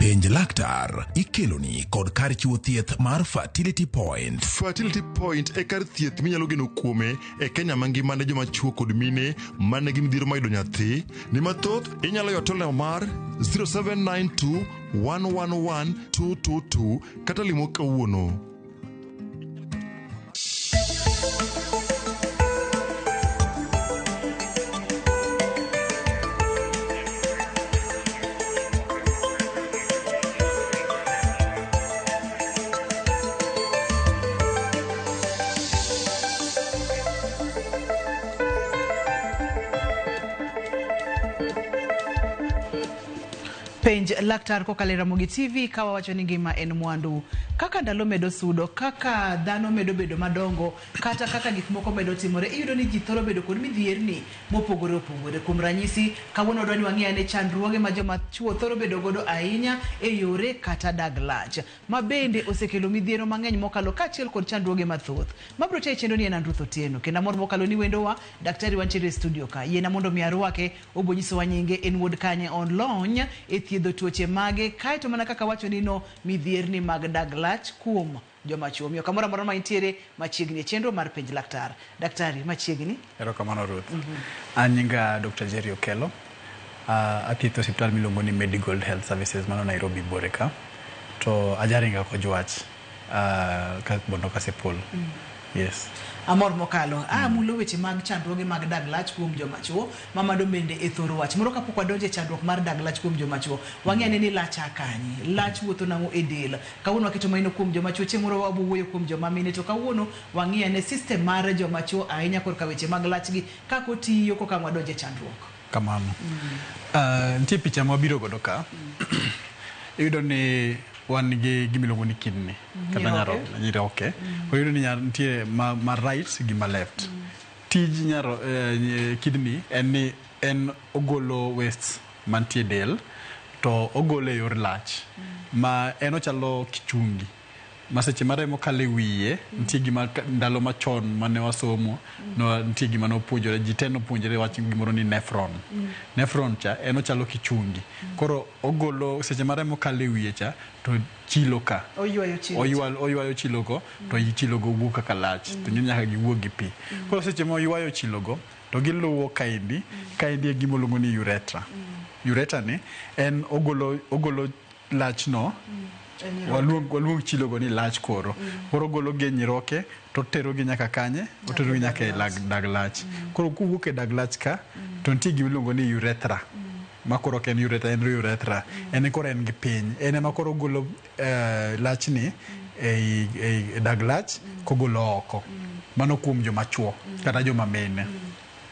Penj laktar ikeloni kod kar chiwo thieth mar Fertility Point. Fertility Point e kar thieth minyalo geno kuome e Kenya mangima ne joma chuo kod mine man nigi midhiero mar yudo nyathi. Ni mathoth inyalo yudo tolno mar 0792 111 222 kata limo kawuono. Penj laktar kokalo e Ramogi TV ka wawacho ni ngima en mwandu. Kaka ndalo medo sudo, kaka dhano medo bedo madongo, kata kaka gik moko medo timore, iyudo ni ji thoro bedo kod midhierni mopogore opogore. Kuom ranyisi, kawuono wadwa ni wang'i ane chandruoge ma joma chuo thoro bedo godo ahinya e yore kata dag lach, ma bende osekelo midhiero mang'eny mokalo kaachiel kod chandruoge mathoth. Mabiro tayi chenro ni en an Ruth Otieno, kendo amor mokalo ni wendowa, daktari wantiere e studio ka. Yiena mondo mi arwake, obo nyisowa nyinge, en wuod kanye, olony e thiedho tuoche mage, kaeto mana kaka wacho ni no midhierni mag dag lach kuom joma chuo. Omiyo kamoro amora ma intiere machiegni e chenro mar Penj Laktar. Daktari, machiegni. Erokamano Ruth. An nyinga Dr. Jerry Okello. Athietho e osiptal miluongo ni Medigold Health Services mano Nairobi buore ka. To ajaringa Kojwach ka Bondo Kasipul. Yes. Amor mokalo. Amulo weche mag chandruoge mag dag lach kuom joma chuo, ma mano bende e thoro wach. Moro kapok wadonjo e chandruok mar dag lach kuom joma chuo, wang'i ane ni lach a kanye? Lach wuotho nang'o e del? Kawuono waketo maino kuom joma chuo, chieng' moro wabo wuoyo kuom joma mine. To kawuono wang'i ane system mar joma chuo ahinya korka weche mag lach gi, kaka otiyo koka ang' wadonjo e chandruok. Kamano. Nitie picha ma wabiro godo ka. Iyudo ni wan gi gima iluongo ni kidney kata nyaroke. Nyiroke. Koro iyudo ni nitie ma right gi ma left. Tij kidney en ni en ogolo wastes mantie e del to ogolo e yor lach ma en ochalo kichungi ma seche ma remo kalo e wiye nitie gima ndalo machon mane wasomo no, nitie gima nopuonjore ji te nopuonjore wach gimoro ni nephron. Nephron cha en ochalo kichungi. Koro ogolo seche ma remo kalo e wiye cha to chilo ka Oywayo chilo. Oywayo chilo go to chilo go wuok kaka lach to nyaka giwuog gi pi. Koro seche ma oywayo chilo go to giluwo kaendi, kaendi e gima oluongo ni urethra. Urethra ni en ogolo lach no, waluong chilo go ni lach koro. Koro ogolo gi e nyiroke to otero gi nyaka kanye? Otero gi nyaka e dag lach. Koro kowuok e dag lach ka to nitie gima iluongo ni urethra. Ma koro ok en urethra, en urethra. En koro en gi piny. En ema koro ogolo lachni ei dag lach kogolo oko. Mano kuom joma chuo kata joma mine.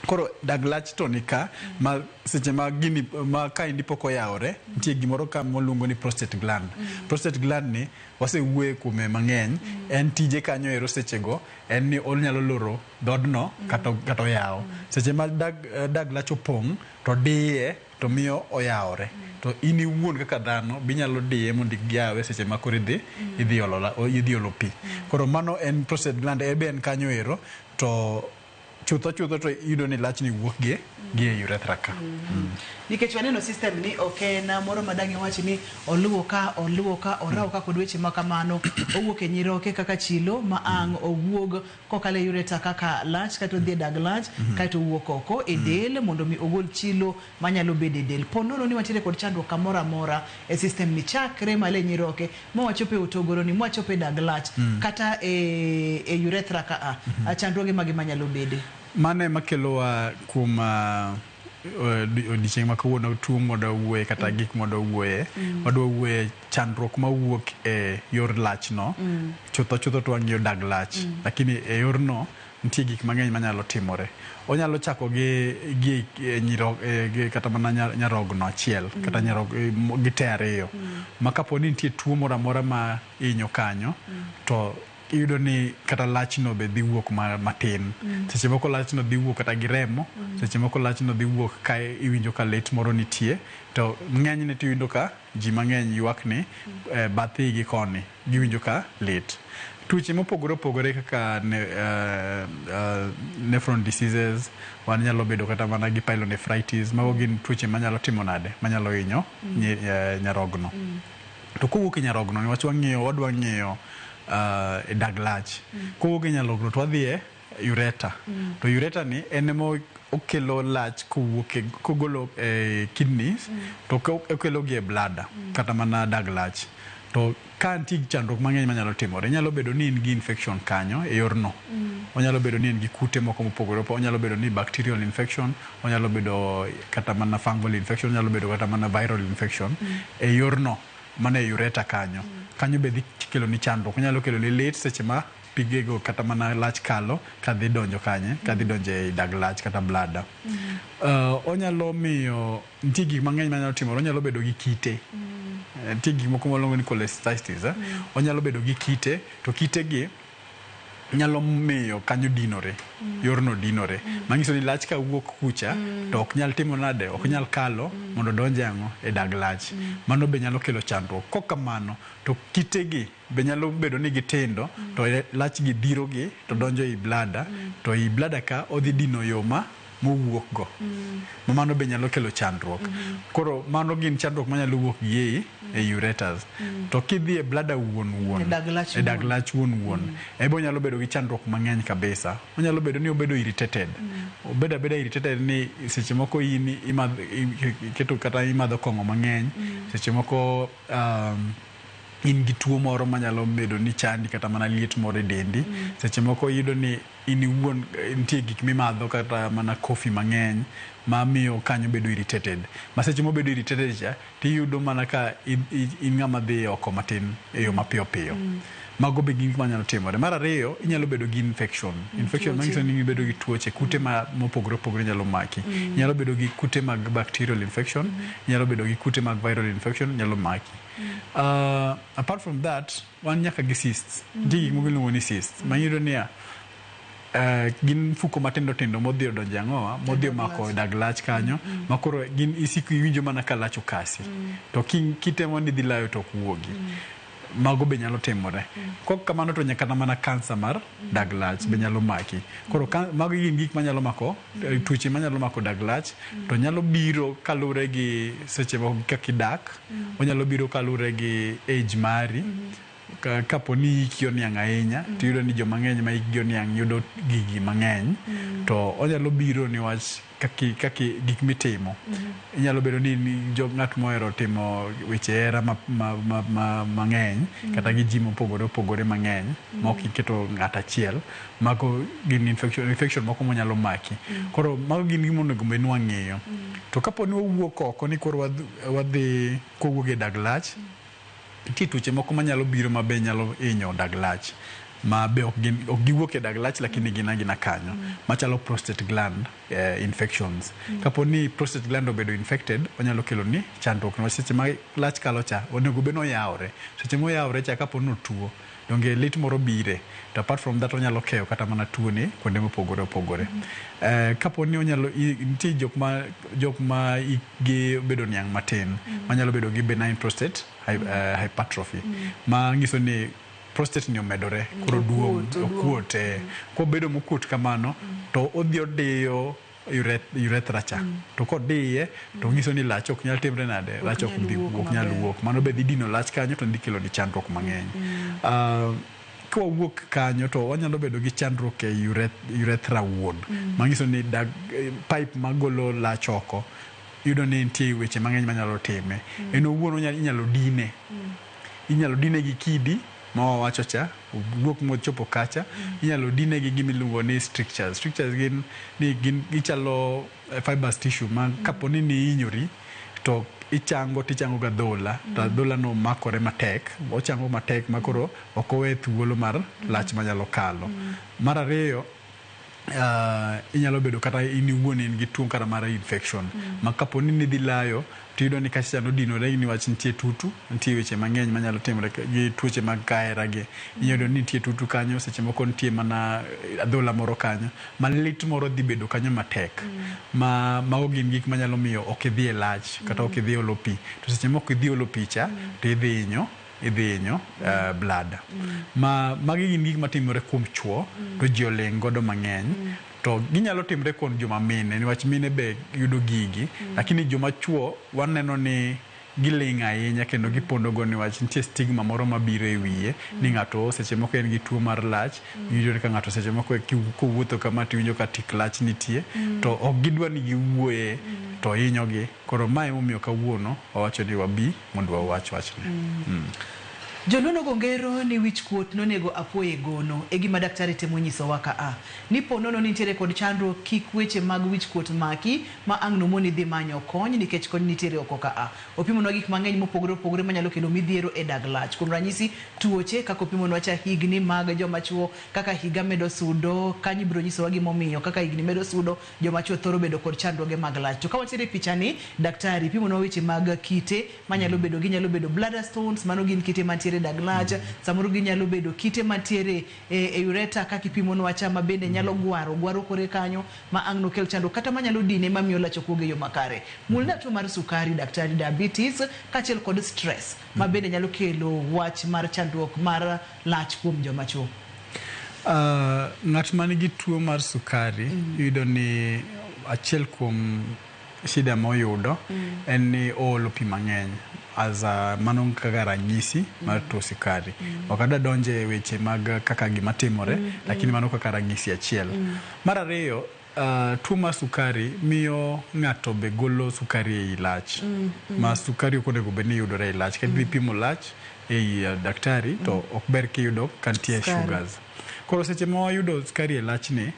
Koro dag lach to ni ka ma seche ma gini ma kaendi pok oyawore nitie gimoro ka moluongo ni prostate gland. Prostate gland ni wasewuoye kuome mang'eny. En tije kanyo ero sechego en ni onyalo loro dhodno kata oyawo. Seche ma dag lach opong' to diye to miyo oyawore. To in iwuon kaka dhano binyalo diye mondo iyawe seche ma koro idhi olo pi. Koro mano en prostate gland, en be en kanyo ero to chutho chutho to iyudo ni lachni wuok gi e urethra ka. Nikech waneno system ni ok en moro ma dang' iwach ni oluwo ka, oluwo ka, orawo ka kod weche ma kamano. Owuok e nyiroke kaka chilo ma ang' owuog kokalo e urethra kaka lach kaeto odhi e dag lach kaeto owuok oko e del mondo mi ogol chilo manyalo bedo e del. Po nono ni wantiere kod chandruok kamoro amora e system ni chakre malo e nyiroke ma wachopo e otogoro ni, ma wachopo e dag lach kata e urethra ka a, chandruoge mage manyalo bede? Mano ema kelowa kuom odiochieng' ma kawuono tuo mwadwa wuoye kata gik mwadwa wuoye. Wadwa wuoye chandruok mawuok e yor lach no. Chutho chutho to wang'iyo dag lach. Lakini e yorno nitie gik mang'eny manyalo timore. Onyalo chako gi nyiro, gi kata mana nyarogno achiel kata gi te ariyo. Ma kapo ni nitie tuo moro amora ma hinyo kanyo to iyudo ni kata lachno be dhi wuok matin. Seche moko lachno dhi wuok kata gi remo, seche moko lachno dhi wuok ka iwinjo ka lit moro nitie, to ng'enyne to iyudo ka ji mang'eny ywak ni bath igi koni giwinjo ka lit. Tuoche mopogore opogore kaka nephron diseases, wan nyalo bedo kata mana gi pyelonephritis, mago gin tuoche manyalo timo nade, manyalo hinyo nyarogno. To kowuok e nyarogno, niwach wang'iyo, wadwa ng'iyo e dag lach. Kowuok e nyarogno to wadhi e ureter. To ureter ni en ema okelo lach kowuok e, kogolo e kidneys to okelo gi e bladder kata mana dag lach. To ka nitie chandruok mang'eny manyalo timore, nyalo bedo ni in gi infection kanyo e yorno. Onyalo bedo ni in gi kute moko mopogore opogore, onyalo bedo ni bacterial infection, onyalo bedo kata mana fungal infection, onyalo bedo kata mana viral infection e yorno mana e ureter kanyo. Kanyo be dhi kelo ni chandruok, onyalo kelo ni lit seche ma pigego kata mana lach kalo kadhi donjo kanye, kadhi donjo e dag lach kata bladder. Onyalo miyo nitie gik mang'eny manyalo timore, onyalo bedo gi kite. Nitie gik moko maluongo ni cholecystitis, eh? Onyalo bedo gi kite, to kite gi nyalo miyo kanyo dinore, yorno dinore. Manyiso ni lach ka wuok kucha to ok nyal timo nade, ok nyal kalo mondo odonj e ang'o, e dag lach. Mano be nyalo kelo chandruok. Kok kamano, to kitegi be nyalo bedo ni gitindo to lach gi dhiro gi to donjo ei bladder, to ei bladder ka odhi dino yo ma mowuok go. Ma mano be nyalo kelo chandruok. Koro mano gin chandruok manyalo wuok gi ei ureters. To kidhi e bladder wuon wuon, E dag lach e dag wuon. lach wuon wuon, ebe onyalo bedo gi chandruok mang'eny kabisa. Onyalo bedo ni obedo irritated. Obedo abeda irritated ni seche moko in imadho, iketo kata imadho kong'o mang'eny, seche moko in gi tuo moro manyalo bedo ni chandi kata mana liet moro e dendi. Seche moko iyudo ni in iwuon nitie gik mimadho kata mana coffee mang'eny mamiyo kanyo bedo irritated. Ma seche mobedo irritated cha, tiyudo mana ka in ng'ama dhi oko matin e yo mapiyo piyo. Mago be gin gik manyalo timore. Mar ariyo, inyalo bedo gi infection. Infection manyiso ni ibedo gi tuoche, kute ma mopogore opogore nyalo maki. Inyalo bedo gi kute mag bacterial infection, inyalo bedo gi kute mag viral infection nyalo maki. Apart from that, wan nyaka gi cysts. Nitie gik moko miluongo ni cysts. Ma iyudo niya, gin mfuko matindo tindo modhi odonjo e ang'owa, modhi omako e dag lach kanyo, ma koro gin isiko iwinjo mana ka lach okasi. To kitemo ni dhi layo to ok wuogi. Mago be nyalo timore. Kok kamano to nyaka mana kansa mar dag lach be nyalo maki. Koro mago gin gik manyalo mako, tuoche manyalo mako dag lach, to nyalo biro kaluwore gi seche moko kaka idak, onyalo biro kaluwore gi age mari. Kapo ni hiki oniang' ahinya, to iyudo ni joma ng'eny ma hikgi oniang' yudo gigi mang'eny, to onyalo biro niwach kaki gik mitimo. Inyalo bedo ni ng'at mohero timo weche hera mang'eny, kata gi ji mopogore opogore mang'eny, ma ok iketo ng'at achiel. Mago gin infection moko manyalo maki. Koro mago gin gima onego bed ni wang'iyo. To kapo ni wawuok oko ni koro wadhi kowuok e dag lach, nitie tuoche moko manyalo biro ma be nyalo hinyo dag lach, ma be ok giwuok e dag lach lakini gin agina kanyo, machalo prostate gland infections. Kapo ni prostate gland obedo infected, onyalo kelo ni chandruok niwach seche ma lach kalo cha, onego bed ni oyawre. Seche moyawre cha kapo ni otuo, donge lit moro bire. To apart from that onyalo keyo kata mana tuo ni kuonde mopogore opogore. Kapo ni onyalo, nitie jok ma hikgi obedo niang' matin, manyalo bedo gi benign prostate hypertrophy, ma nyiso ni prostate ni omedore, koro duong', okuot, Kobedo mokuot kamano, to odhi odiyo urethra cha. To kodiye, to nyiso ni lach ok nyal timre nade, lach ok dhi, ok nyal wuok. Mano be dhi dino lach kanyo to dhi kelo ni chandruok mang'eny. Kwawuok kanyo to wanyalo bedo gi chandruok e urethra wuon. Manyiso ni pipe magolo lach oko, iyudo ni nitie weche mang'eny manyalo time. En owuon inyalo dine. Inyalo dine gi kidi ma wawacho cha, owuok mochopo kacha. Inyalo dine gi gima iluongo ni strictures. Strictures gin ni gin gichalo fibrous tissue ma kapo ni nihinyori to ichango tichango ga adhola, to adhola no makore matek, ochango matek ma koro ok owe thuolo mar lach manyalo kalo. Mar ariyo, inyalo bedo kata in iwuon in gi tuo kata mar infection ma kapo ni nidhi layo tiyudo ni kacha cha nodinore niwach nitie tutu, nitie weche mang'eny manyalo timore gi tuoche mag kahera gi. Iyudo ni nitie tutu kanyo, seche moko nitie mana adhola moro kanyo ma lit moro dhi bedo kanyo matek. Ma mago gin gik manyalo miyo ok idhi e lach kata ok idhi olo pi. To seche mok idhi olo pi cha to idhi hinyo bladder. Ma magi gin gik matimore kuom chuo to ji oling' godo mang'eny. To ginyalo timre kuom joma mine niwach mine be yudo gigi, lakini joma chuo waneno ni Giling' ahinya kendo gipondo go niwach nitie stigma moro mabiro e wiye ni ng'ato seche moko en gi tuo mar lach. Iwinjo ka ng'ato seche moko kowuotho kama tiwinjo ka tik lach nitie, to ok gidwa ni giwuoye to hinyogi. Koro mae emomiyo kawuono wawacho ni wabi mondo wawach wachni. Joluo nogo ngero ni wich kuot nonego apuoyo e gono e gima daktari temo nyisowa ka a ni po nono ni nitiere kod chandruok kik weche mag wich kuot maki ma ang' nomoni dhi manyo kony nikech kony nitiere oko ka a. Opimonwa gik mang'eny mopogore opogore manyalo kelo midhiero e dag lach. Kuom ranyisi tuoche kaka opimonwa cha higni mag joma chuo kaka higa medo sudo kanyo ibiro nyisowa gimomiyo kaka higni medo sudo joma chuo thoro bedo kod chandruoge mag lach. To ka wantiere e pichani daktari pimonwa weche mag kite manyalo bedo ginyalo bedo bladder stones mano gin kite mantiere dag lach samoro ginyalo bedo kite mantiere e ureter kaka ipimonwa cha ma bende nyalo gwaro gwaro kore kanyo ma ang' nokel chandruok kata manyalo dine mamiyo lach ok wuog e yo makare. Mulna tuo mar sukari daktari diabetes kaachiel kod stress ma bende nyalo kelo wach mar chandruok mar lach kuom joma chuo. Ng'at manigi tuo mar sukari iyudo ni achiel kuom shida moyudo en ni oolo pi mang'eny as a, mano kaka ranyisi mar tuo sukari. Ok adwa donjo e weche mag kaka gima timore, lakini mano kaka ranyisi achiel. Mar ariyo, tuo mar sukari miyo ng'ato be golo sukari ei lach. Ma sukari ok onego bed ni yudore ei lach. Ka idhi pimo lach ei daktari to ok ber kiyudo ka nitie sugars. Koro seche ma wayudo sukari e lachni,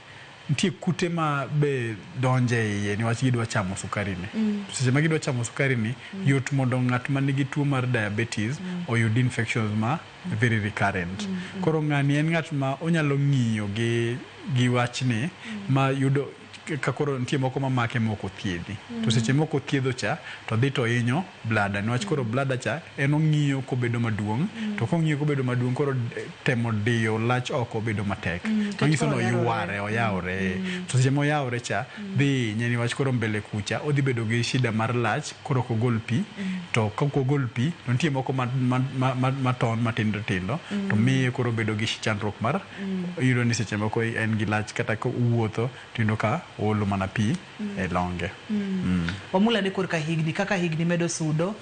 nitie kute ma be donje iye niwach gidwa chamo sukari ni. Seche ma gidwa chamo sukari ni, yot mondo ng'at ma nigi tuo mar diabetes oyud infections ma very recurrent. Koro ng'ani en ng'at ma onyalo ng'iyo gi wachni ma yudo ka koro nitie moko mamake mok othiedhi. To seche mok othiedho cha to dhi to hinyo bladder niwach koro bladder cha en ong'iyo kobedo maduong', to kong'iyo kobedo maduong' koro temo diyo lach oko bedo matek. Manyiso ni oyware, oyawre. To seche moyawre cha dhi hinye niwach koro mbele kucha odhi bedo gi shida mar lach koro ok ogol pi, to ka ok ogol pi to nitie moko maton matindo tindo to miye koro bedo gi chandruok mar iyudo ni seche moko en gi lach kata kowuotho to iyudo ka oolo mana pi e longe. Wamulane korka higni kaka higni medo sudo,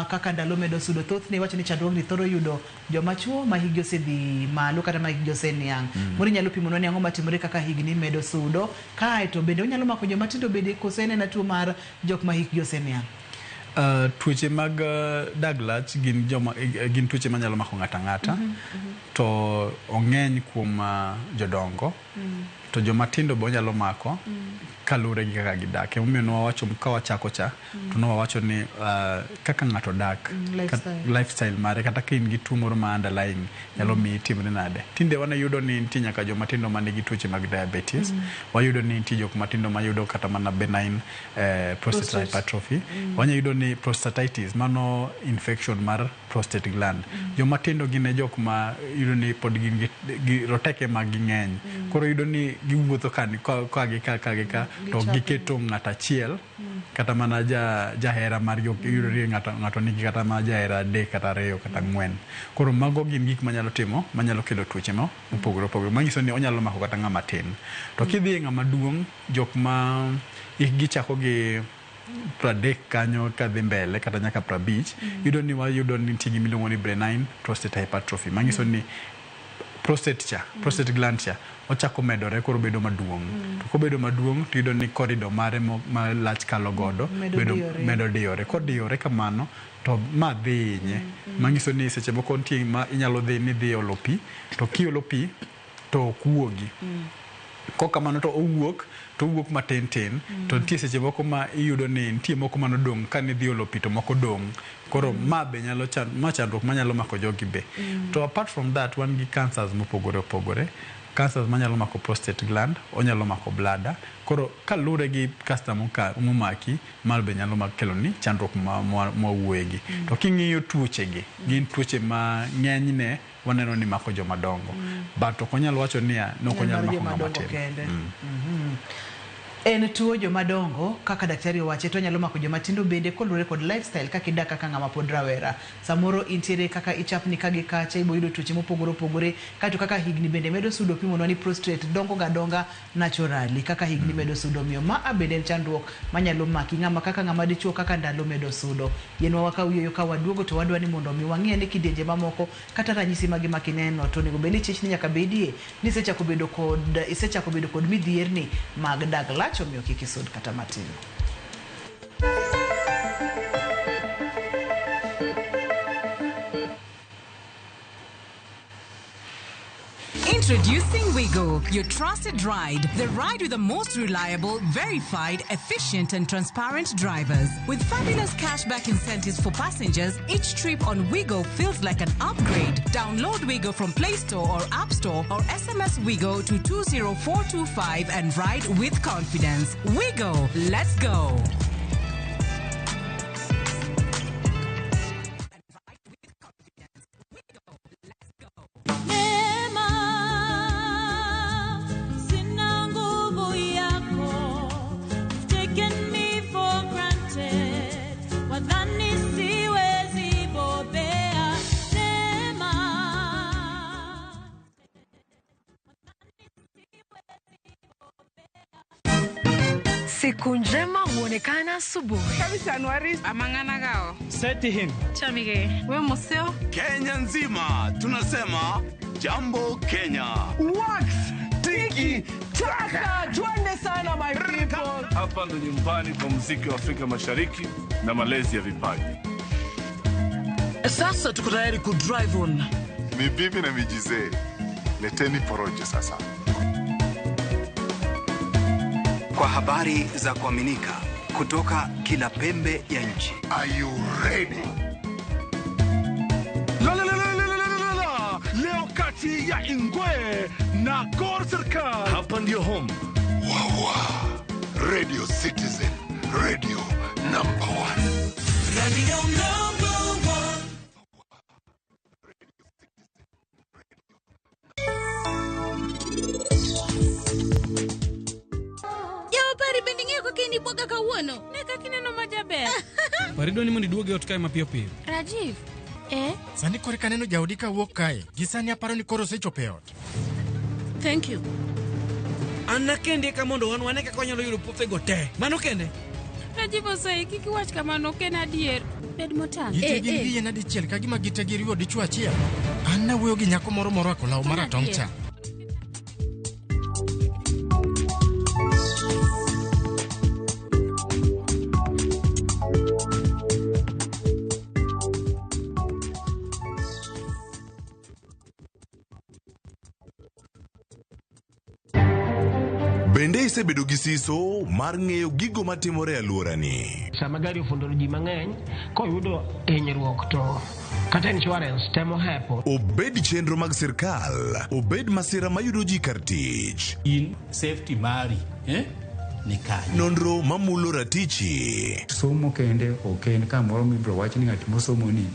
kaka ndalo medo sudo, thothne iwacho ni chandruogni thoro yudo joma chuo ma hikgi osedhi malo kata ma hikgi oseniang'. Moro inyalo pimonwa ni ang'o matimore kaka higni medo sudo, kaeto bende onyalo mako joma tindo bende koso en ena tuo mar jok ma hikgi oseniang'? Tuoche mag dag lach gin joma gin tuoche manyalo mako ng'ato ang'ata, to ong'eny kuom jodongo, to joma tindo be onyalo mako kaluwore gi kaka gidak. Emomiyo ne wawacho ka wachako cha, to ne wawacho ni kaka ng'ato dak, lifestyle mare, kata ka in gi tuo moro ma underlying nyalo miyi timre nade. Tinde wanayudo ni nitie nyaka joma tindo manigi tuoche mag diabetes, wayudo ni nitie jok matindo mayudo kata mana benign prostate hypertrophy, wanyayudo ni prostatitis, mano infection mar prostate gland. Joma tindo gin e jok ma iyudo ni pod gin gi roteke mag ng'eny. Koro iyudo ni giwuotho ka gi ka ka gi ka to giketo ng'at achiel kata mana jahera margi, iyudo ni ng'ato nigi kata mana jahera 3 kata 2 kata 4. Koro mago gin gik manyalo timo, manyalo kelo tuoche mo mopogore opogore, manyiso ni onyalo mako kata ng'ama tin. To kidhi e ng'ama duong', jok ma hikgi chako gi 30 kanyo kadhi mbele kata nyaka 50, iyudo ni wayudo ni nitie gima iluongo ni benign prostate hypertrophy, manyiso ni prostate cha, prostate gland cha ochako medore koro bedo maduong'. To kobedo maduong' to iyudo ni corridor mare ma lach kalo godo medo diyore. Kodiyore kamano to ma dhi hinye. Manyiso ni seche moko nitie ma inyalo dhi ni dhi olo pi, to kiolo pi to ok wuogi. Kokamano to owuok, to owuok matin tin, to nitie seche moko ma iyudo ni nitie moko manodong' ka nidhi olo pi to moko dong'. Koro ma be nyalo ma chandruok manyalo mako jogi be. To apart from that, wan gi cancers mopogore opogore. Cancers manyalo mako prostate gland, onyalo mako bladder. Koro kaluwore gi cancer momaki, mar be nyalo kelo ni chandruok mwawuoyegi. To king'iyo tuoche gi, gin tuoche ma ng'enyne waneno ni mako joma dongo. But ok onyal wacho niya, ne ok onyal mako ng'ama tin. En tuo joma dongo kaka daktari owache to nyalo mako joma tindo bende koluwore kod lifestyle kaka idak kaka ng'ama pod rawera. Samoro intiere kaka ichapni ka gi kacha ibo yudo tuoche mopogore opogore kato kaka higni bende medo sudo pimonwa ni prostate dongo ga donga naturally kaka higni medo sudo omiyo ma a bende en chandruok manyalo maki ng'ama kaka ng'ama dichuo kaka ndalo medo sudo. Yienwa wakaw yueyo ka waduogo to wadwa ni mondo mi wang'i ane kidienje mamoko kata ranyisi mage ma kineno to onego bed ni chich ni nyaka bedie ni isechako bedo kod isechako bedo kod midhierni mag dag lach omiyo kik isud kata matin. Introducing Wigo, your trusted ride. The ride with the most reliable, verified, efficient, and transparent drivers. With fabulous cashback incentives for passengers, each trip on Wigo feels like an upgrade. Download Wigo from Play Store or App Store or SMS Wigo to 20425 and ride with confidence. Wigo, let's go. Neema, sina nguvu yako. You've taken me for granted. Wadhani siwezi bobea. Neema. Siku njema huonekana asubuhi. Kenya nzima tunasema jambo Kenya. Wax tiki taka, twende sana my people. Hapa ndo nyumbani kwa muziki wa Afrika Mashariki na malezi ya vipaji. Sasa tuko tayari ku drive on. Ni bibi na mijizee, leteni porojo sasa. Kwa habari za kuaminika kutoka kila pembe ya nchi. Are you ready? La la la la la la la la. Leo kati ya Ingwe na Gor Serikal. Hapa ndio home. Wawa. Radio Citizen, radio number one. Radio number one. Jaopari bende ing'eyo kaka in ibwoga kawuono? Ne kaka ineno majaber. Parido ni mondo iduog e ot kae mapiyo piyo. Rajiv, eh? Sani kore kaneno jaodi ka wuok kae, gi sani aparo ni koro osechopo e ot. Thank you. An akende eka mondo wan wane kaka wanyalo yudo puothego te. Mano kende. Rajiv osei, kik iwach kamano, ok en adier. Bed motang'. Gite gin gi yien adichiel ka gima gite giriwo dichuo achiel. An nawuoyo gi nyako moro morwako law maratong' cha. Bende isebedo gi siso mar ng'eyo gigo matimore e alworani? Sama gari ofundo ji mang'eny, koyudo hinyruok to kata insurance temo hepo. Obed chenro mag sirkal, obed masira mayudo ji kar tich. In safety mari, eh? Ni kanye? Nonro mamulo ratichi. Somo kende ok en kamoro mibiro wach ni ng'at mosomo ni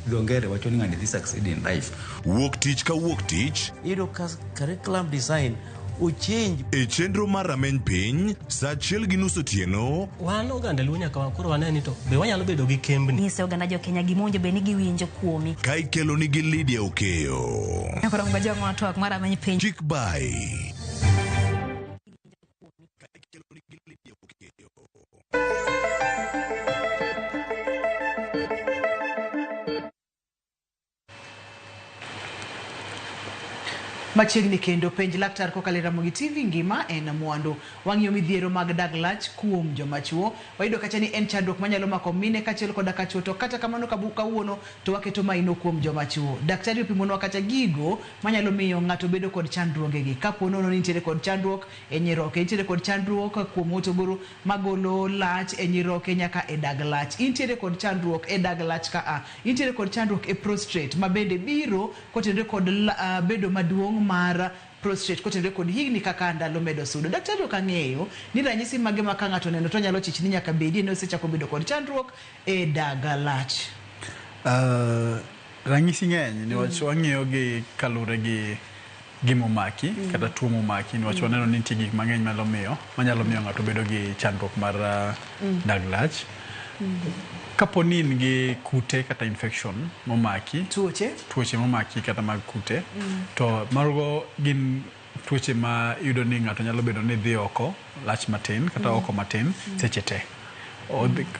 dho ngere wacho ni ng'ani dhi succeed in life. Wuok tich ka wuok tich. Iyudo ka curriculum design ochange. E chenro mar rameny piny, saa 1:30 otieno. Wan oganda Luo nyaka koro wane ni to be wanyalo bedo gi kembni. Nyise oganda jo Kenya gima owinjo bed ni giwinjo kuomi. Ka ikelo nigi Lydia Okeyo. Koro ngojong'o twak mar rameny piny. Chik bai. Machiegni kendo penj laktar kokalo e Ramogi TV ngima en mwandu. Wang'iyo midhiero mag dag lach kuom joma chuo. Wayudo kacha ni en chandruok manyalo mako mine kaachiel koda ka chuo to kata kamano kawuono to waketo maino kuom joma chuo. Daktari opimonwa kacha gigo manyalo miyo ng'ato bedo kod chandruogegi. Kapo nono ni nitiere kod chandruok e nyiroke, nitiere kod chandruok kuom hotogoro magolo lach e nyiroke nyaka e dag lach. Intiere kod chandruok e dag lach ka a. Intiere kod chandruok e prostate ma bende biro kotenore kod bedo maduong' mar prostate kotenore kod higni kaka ndalo medo sudo. Daktari ok ang'eyo ni ranyisi mage ma ka ng'ato oneno to nyalo chich ni nyaka bedie ni osechako bedo kod chandruok e dag lach. Ranyisi ng'eny niwach wang'iyo gi kaluwore gi gimomaki kata tuo momaki niwach waneno ni nitie gik mang'eny manyalo miyo ng'ato bedo gi chandruok mar dag lach. Kapo ni in gi kute kata infection momaki, tuoche momaki kata mag kute, to mago gin tuoche ma iyudo ni ng'ato nyalo bedo ni dhi oko lach matin kata oko matin seche te.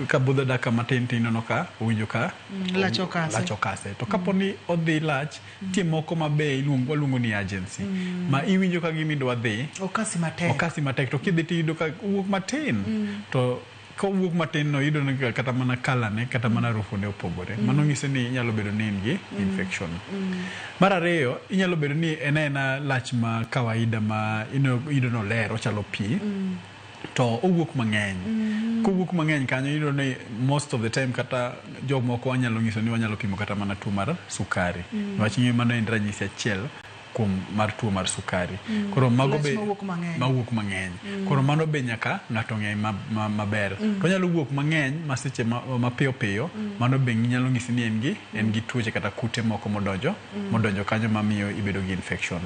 Ka budho dakika matin to ineno ka owinjo ka lach okase. Lach okase. To kapo ni odhi lach, nitie moko ma be waluongo ni urgency. Ma iwinjo ka gima idwa dhi, okasi matek. Okasi matek to kidhi to iyudo ka owuok matin. To kowuok matin no iyudo ni kata mana colour ne kata mana harufu ne opogore. Mano nyiso ni inyalo bedo ni in gi infection. Mar ariyo, inyalo bedo ni en aena lach ma kawaida ma iyudo ni oler ochalo pi. To owuok mang'eny. Kowuok mang'eny kanyo iyudo ni most of the time kata jomoko wanyalo nyiso ni wanyalo pimo kata mana tuo mar sukari. Niwach ing'eyo mano en ranyisi achiel kuom mar tuo mar sukari. Koro mago be mawuok mang'eny. Koro mano be nyaka ng'ato ng'e maber. To onyalo wuok mang'eny ma seche mapiyo piyo, mano be nyalo nyisi ni en gi tuoche kata kute moko modonjo kanyo mamiyo ibedo gi infection.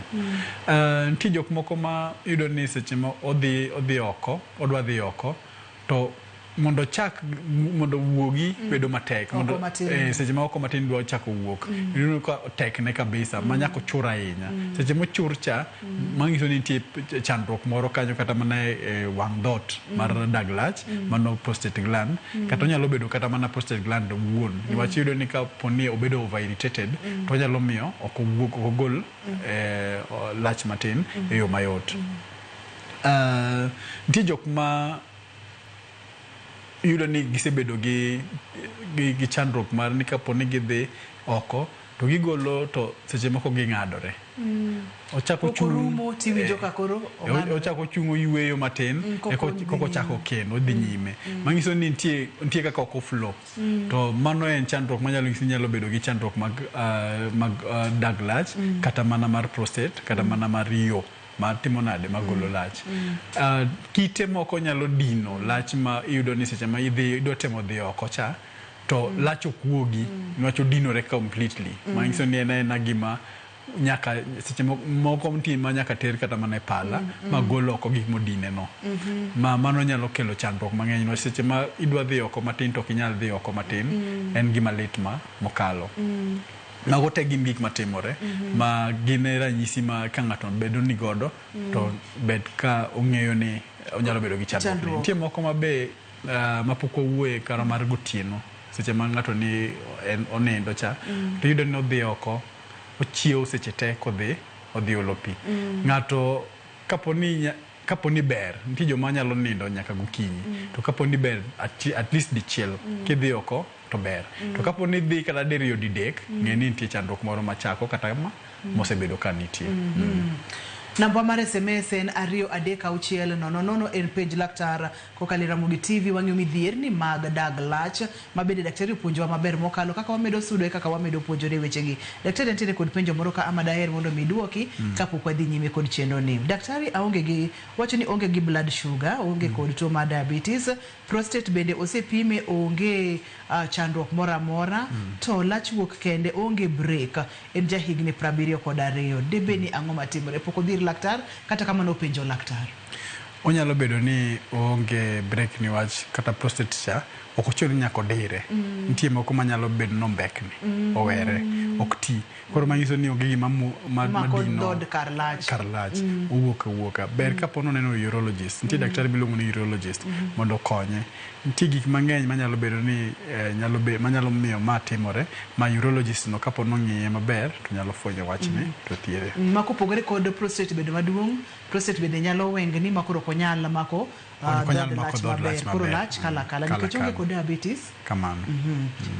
Nitie jok moko ma iyudo ni seche ma odhi oko, odwa dhi oko, to mondo chak mondo wuogi bedo matek mondo seche ma oko matin dwa chako wuok iyudo ka tekne kabisa ma nyaka ochur ahinya. Seche mochur cha manyiso ni nitie chandruok moro kanyo kata mana e wang' dhoot mar dag lach, mano prostate gland, kata onyalo bedo kata mana prostate gland wuon, niwach iyudo ni kapo ni obedo over irritated to onyalo miyo ok owuog, ok ogol lach matin e yo mayot. Nitie jok ma iyudo ni gisebedo gi chandruok mar ni kapo ni gidhi oko to gigolo to seche moko ging'adore. Ochako chung' ochako chung' oyueyo matin koko chako kendo odhi nyime. Manyiso ni nitie kaka ok oflow. To mano en chandruok manyalo nyisi nyalo bedo gi chandruok mag dag lach, kata mana mar prostate, kata mana mar yo mar timo nade magolo lach. Kite moko nyalo dino lach ma iyudo ni seche ma idhi idwa temo dhi oko cha to lach ok wuogi niwach odinore completely. Manyiso ni en aena gima nyaka seche moko nitie ma nyaka ter kata mana e pala ma gol oko gik modine no. Ma mano nyalo kelo chandruok mang'eny niwach seche ma idwa dhi oko matin to ok inyal dhi oko matin, en gima lit ma mokalo. Mago te gin gik matimore ma gin ranyisi ma ka ng'ato bedo ni godo to bed ka ong'eyo ni onyalo bedo gi chandruok. Nitie moko ma be mapok wawuoye kara mar gotieno seche ma ng'ato ni onindo cha to iyudo ni odhi oko ochiewo seche te kodhi odhi olo pi. Ng'ato kapo ni ber, nitie joma nyalo nindo nyaka gokinyi, to kapo ni ber at least dichiel kidhi oko to ber. To kapo ni dhi kata diriyo didek, ng'e ni nitie chandruok moro machako kata ma mosebedo ka nitie. Namba mar SMS en 2 3 6 0 0 en penj laktar kokalo e Ramogi TV. Wang'iyo midhierni mag dag lach ma bende daktari opuonjowa maber mokalo kaka wamedo sudo e kaka wamedo puonjore wechegi. Daktari nitiere kod penjo moro ka ama daher mondo mi duoki kapok wadhi nyime kod chenro ni. Daktari aonge gi wacho ni onge gi blood sugar, onge kod tuo mar diabetes, prostate bende osepime onge chandruok moro amora, to lach wuok kende onge break, en jahigni 72. Debe ni ang'o matimore? Pok odhi ir laktar kata kamano openjo laktar. Onyalo bedo ni onge break niwach kata prostate cha ok ochuno ni nyaka odire. Nitie moko manyalo bedo nombekni, owere, ok ti. Koro manyiso ni onge gima madino dhood kar lach. Kar lach owuok awuoka. Ber kapo noneno urologist, nitie daktari miluongo ni urologist mondo okonye. Nitie gik mang'eny manyalo bedo ni manyalo miyo ma timore, ma urologist no kapo nong'iye maber to nyalo fwenyo wachni to thiedhe. Ma kopogore kod prostate bedo maduong', prostate bende nyalo wengni ma koro ok onyal mako dhood lach maber. Koro lach kala kala nikech onge kod diabetes. Kamano.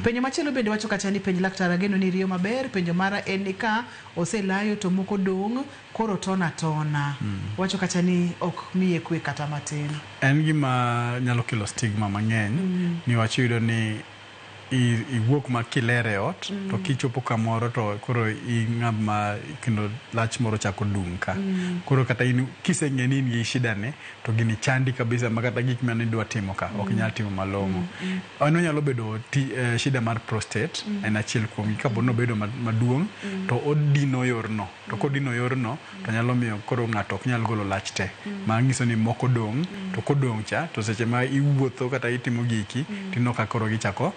Penjo machielo bende wacho kacha ni penj laktar ageno ni riyo maber. Penjo mara en ni ka oselayo to moko dong' koro tona tona. Wacho kacha ni ok miye kwe kata matin. En gima nyalo kelo stigma mang'eny niwach iyudo ni Iwuok ma kiler e ot to kichopo kamoro to koro ing'ama kendo lach moro chako dung' ka. Koro kata in kiseng'e ni in gi shida ni to gini chandi kabisa ma kata gik mane idwa timo ka ok inyal timo malong'o. An onyalo bedo shida mar prostate en achiel kuom gi kapo ni obedo maduong' to odino yorno to kodino yorno to nyalo miyo koro ng'ato ok nyal golo lach te. Ma nyiso ni moko dong' to kodong' cha to seche ma iwuotho kata itimo giki tineno ka koro gichako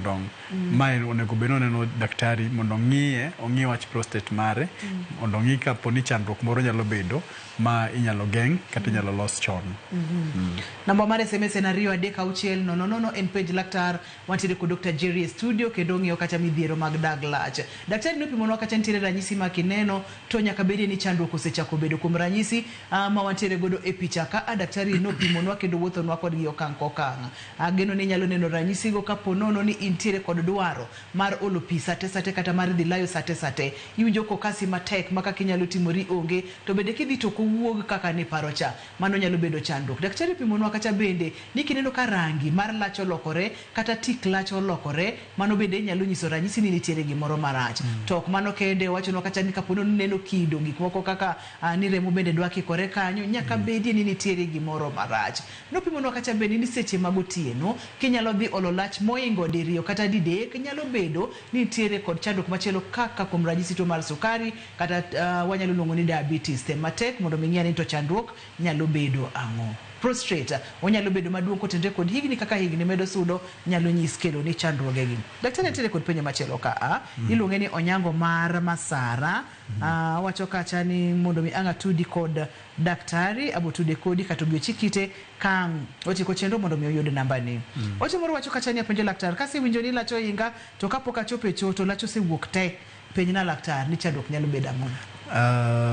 dong'. Mae onego bed ni oneno daktari mondo ong'iye, ong'i wach prostate mare mondo ong'i kapo ni chandruok moro nyalo bedo ma inyalo geng' kata inyalo los chon. Namba mar SMS en 2 3 6 0 0 en penj laktar. Wantiere kod Dr. Jerry e studio kendo ong'iyo kacha midhiero mag dag lach. Daktari nopimonwa kacha nitiere ranyisi ma kineno to nyaka bedie ni chandruok osechako bedo. Kuom ranyisi ma wantiere godo e picha ka a daktari nopimonwa kendo wuothonwa kodgi okang' kokang'. Ageno ni inyalo neno ranyisigo kapo nono ni intiere kod dwaro mar olo pi sate sate kata mar dhi layo sate sate. Iwinjo kokasi matek ma kaka inyalo timori onge to bende kidhi to ok owuog kaka niparo cha. Mano nyalo bedo chandruok. Daktari opimonwa kacha bende ni kineno ka rangi mar lach olokore kata tik lach olokore, mano bende nyalo nyiso ranyisi ni nitiere gimoro marach. To ok mano kende, owachonwa kacha ni kapo ni neno kido gik moko kaka ni remo bende dwa kikore kanyo, nyaka bedie ni nitiere gimoro marach. Nopimonwa kacha bende ni seche mag otieno kinyalo dhi olo lach moingo diriyo kata didek, nyalo bedo ni nitiere kod chandruok machielo kaka kuom ranyisi tuo mar sukari kata wanyalo luongo ni diabetes. Tem matek mondo mi ing'e ni to chandruok nyalo bedo ang'o. Prostate onyalo bedo maduong' kotenore kod higni, kaka higni medo sudo nyalo nyis kelo ni chandruogegi. Daktari nitiere kod penjo machielo ka iluonge ni Onyango mar Masara. Wacho kacha ni mondo mi ang' atudi kod daktari abotude kodi kata obi ochikite ka otieko chenro mondo mi oyud nambani. Ocho moro wacho kacha ni apenjo laktar kasewinjo ni lach ohinga to kapok achopo e cho to lach osewuok te, penjna laktar ni chandruok nyalo bedo ang'o?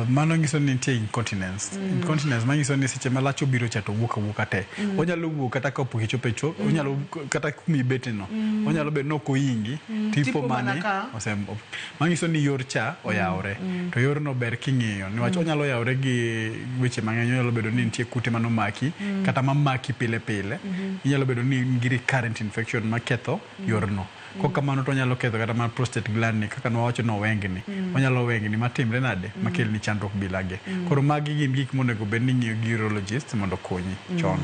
Mano nyiso ni nitie incontinence. Incontinence manyiso ni seche ma lach obiro cha to wuok awuoka te. Onyalo wuok kata kapok ichopo e cho, onyalo kata kuma ibete no. Onyalo bedo ni ok ohingi, tipo mane manyiso ni yor cha oyawore. To yorno ber king'iyo niwach onyalo yawore gi weche mang'eny. Onyalo bedo ni nitie kute manomaki kata mamaki pile pile. Inyalo bedo ni in gi recurrent infection maketho yorno. Kok kamano to onyalo ketho kata mana prostate gland ni kaka nwawacho ni owengni. Onyalo wengni matimre nade makelni chandruok bilage. Koro magi gin gik monego bed ni ing'iyo gi urologist mondo okonyi chon.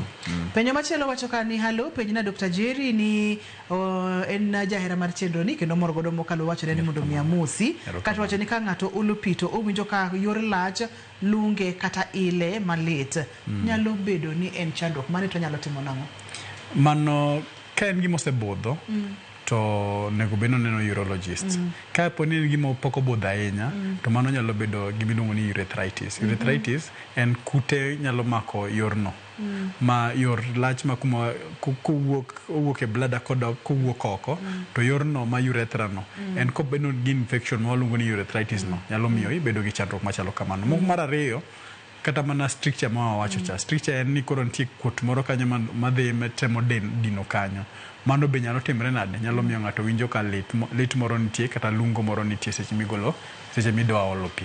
Penjo machielo wacho ka ni halo, penjna Dr. Jerry ni en jahera mar chenro ni kendo mor godo mokalo wachore ni mondo mi amosi. Kata wacho ni ka ng'ato olo pi to owinjo ka yor lach lunge kata ile malit. Nyalo bedo ni en chandruok mane to nyalo timo nang'o? Mano ka en gima osebudho to onego bed ni oneno urologist. Ka po ni en gima pok obudho ahinya to mano nyalo bedo gima iluongo ni urethritis. Urethritis en kute nyalo mako yorno. Ma yor lach ma kuma kowuok owuok e bladder kodok kowuok oko to yorno ma urethra no en kobedo gi infection ma waluongo ni urethritis no nyalo miyo ibedo gi chandruok machalo kamano. Moko mar ariyo kata mana stricture ma wawacho cha. Stricture en ni koro nitie kuot moro kanyo madhi temo dino kanyo. Mano be nyalo timre nade? Nyalo miyo ng'ato winjo ka lit moro nitie kata lungo moro nitie seche migolo, seche midwa olo pi.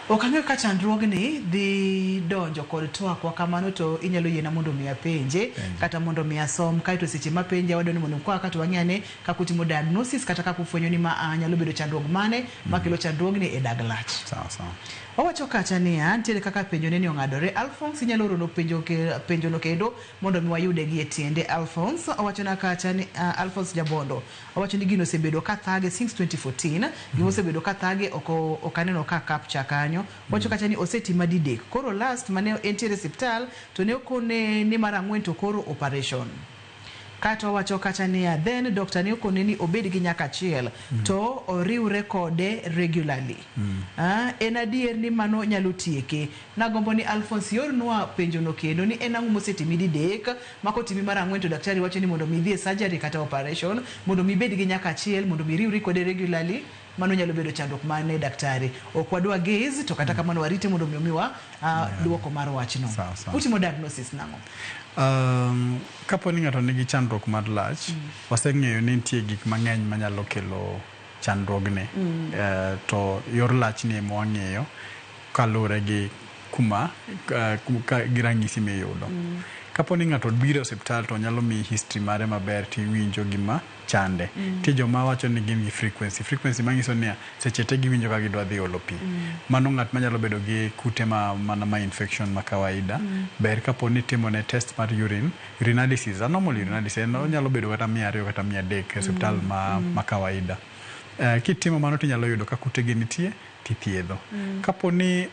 Ok ang'eyo ka chandruogni dhi donjo kod twakwa kamano to inyalo yiena mondo mi apenje kata mondo mi asom kaeto seche mapenje wadwa ni mondo kwa kato wang'e ane kaka utimo diagnosis kata kaka ufwenyo ni ma nyalo bedo chandruok mane makelo chandruogni e dag lach. Sawa sawa. Owacho kacha niya, nitiere kaka penjo neni ong'adore. Alphonse inyalo orono penjono kendo mondo mi wayude gi e tiende. Alphonse owachona kacha ni Alphonse Jabondo owacho ni gino osebedo ka thage since 2014. Gima osebedo ka thage ok aneno ka capture kanyo. Owacho kacha ni osetima didek. Koro last mane entiere osiptal to ne okone ni mar ang'wen to koro operation. Kato owacho kacha niya, then doctor ne okone ni obed gi nyaka achiel to oriwre kode regularly. En adier ni mano nyalo tieke. Nagombo ni Alphonse iornwa penjono kendo ni en ang'o mosetimi didek ma kotimi mar ang'wen to daktari wacho ni mondo mi idhi e surgery kata operation mondo mi ibed gi nyaka achiel mondo mi iriwri kode regularly. Mano nyalo bedo chandruok mane daktari. Ok wadwa gaze to kata kamano warite mondo mi omiwa duoko mar wachno. Utimo diagnosis nang'o? Kapo ni ng'ato nigi chandruok mar lach, waseng'eyo ni nitie gik mang'eny manyalo kelo chandruogni. To yor lach ni ema wang'iyo kaluwore gi kuma gi ranyisi miyudo. Kapo ni ng'ato biro e osiptal to nyalo miyi history mare maber tiwinjo gima chande. Nitie joma wacho ni gin gi frequency. Frequency manyiso niya, seche te giwinjo ka gidwa dhi olo pi. Mano ng'at manyalo bedo gi kute ma mana ma infection ma kawaida. Ber kapo ni itimone test mar urine, urinalysis, a normal urinalysis, en onyalo bedo kata 200 kata 300 e osiptal ma kawaida. Kitimo mano tinyalo yudo ka kutegi nitie tithiedho. Kapo ni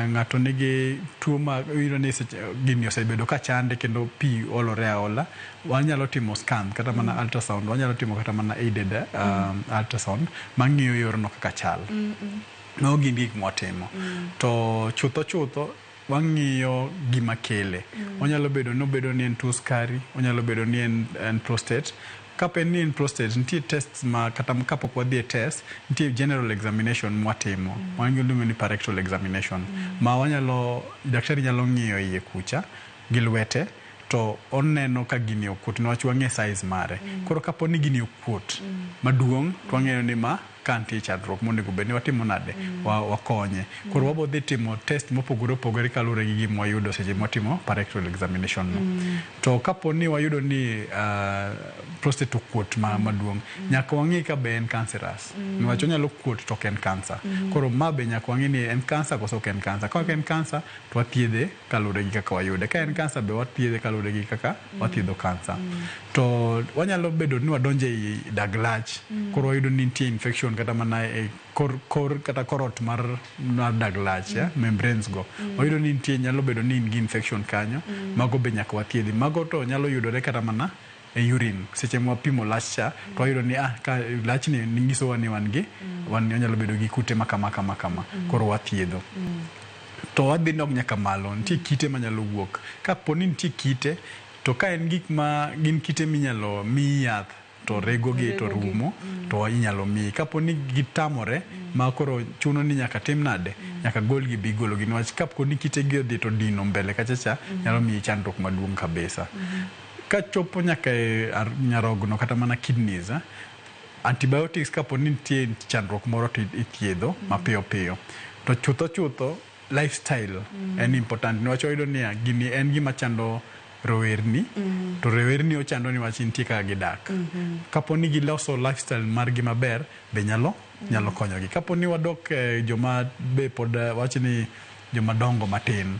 ng'ato nigi tuo ma iyudo ni seche gini osebedo ka chande kendo pi olore aola, wanyalo timo scan kata mana ultrasound, wanyalo timo kata mana aided ultrasound mang'iyo yorno kaka chal. Mago gin gik mwatimo. To chutho chutho wang'iyo gima kele. Onyalo bedo ni obedo ni en tuo sukari, onyalo bedo ni en prostate. Kapo ni en prostate, nitie tests ma kata kapok wadhi e test, nitie general examination mwatimo. Waluongo ni parectal examination. Ma wanyalo, daktari nyalo ng'iyo iye kucha gi lwete to oneno ka gini okuot niwach wang'e size mare. Koro kapo ni gini okuot maduong' to wang'eyo ni ma ka nitie chandruok monego bed ni watimo nade wakonye. Koro wabo dhi timo test mopogore opogore kaluwore gi gima wayudo seche mwatimo parectal examination no. To kapo ni wayudo ni prostate okuot maduong', nyaka wang'i ka be en cancerous. Niwach onyalo kuot to ok en cancer. Koro ma be nyaka wang'i ni en cancer koso ok en cancer. Ka ok en cancer to wathiedhe kaluwore gi kaka wayude. Ka en cancer be wathiedhe kaluwore gi kaka wathiedho cancer. To wanyalo bedo ni wadonjo ei dag lach, koro wayudo ni nitie infection kata mana e kor kata korot mar dag lach, membranes go. Wayudo ni nitie, nyalo bedo ni in gi infection kanyo, mago be nyaka wathiedhi. Mago to nyalo yudore kata mana e urine. Seche mwapimo lach cha, to wayudo ni ka lachni nyisowa ni wan gi, wan onyalo bedo gi kute ma kama kama kama. Koro wathiedho. To wadhi dok nyaka malo, nitie kite manyalo wuok. Kapo ni nitie kite, to ka en gik ma gin kite minyalo miyi yath to regogi to rumo, to inyalo miyi. Kapo ni gitamore, ma koro chuno ni nyaka tim nade, nyaka golgi bi gologi. Niwach kapo ni kitegi odhi to dino mbele kacha cha, nyalo miyi chandruok maduong' kabisa. Kachopo nyaka e nyarogno kata mana kidneys, antibiotics kapo ni nitie chandruok moro to ithiedho mapiyo piyo. To chutho chutho, lifestyle en important. Niwach wayudo niya, gini en gima chando rowerni, to rowerni ochando niwach nitie kaka gidak. Kapo ni giloso lifestyle margi maber, be nyalo konyogi. Kapo ni wadok joma be pod wach ni joma dongo matin,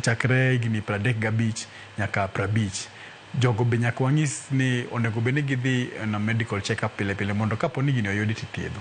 chakre higni 35 nyaka 50, jogo be nyaka wang'is ni onego bed ni gidhi na medical check up pile pile mondo kapo ni gini oyudi tithiedho.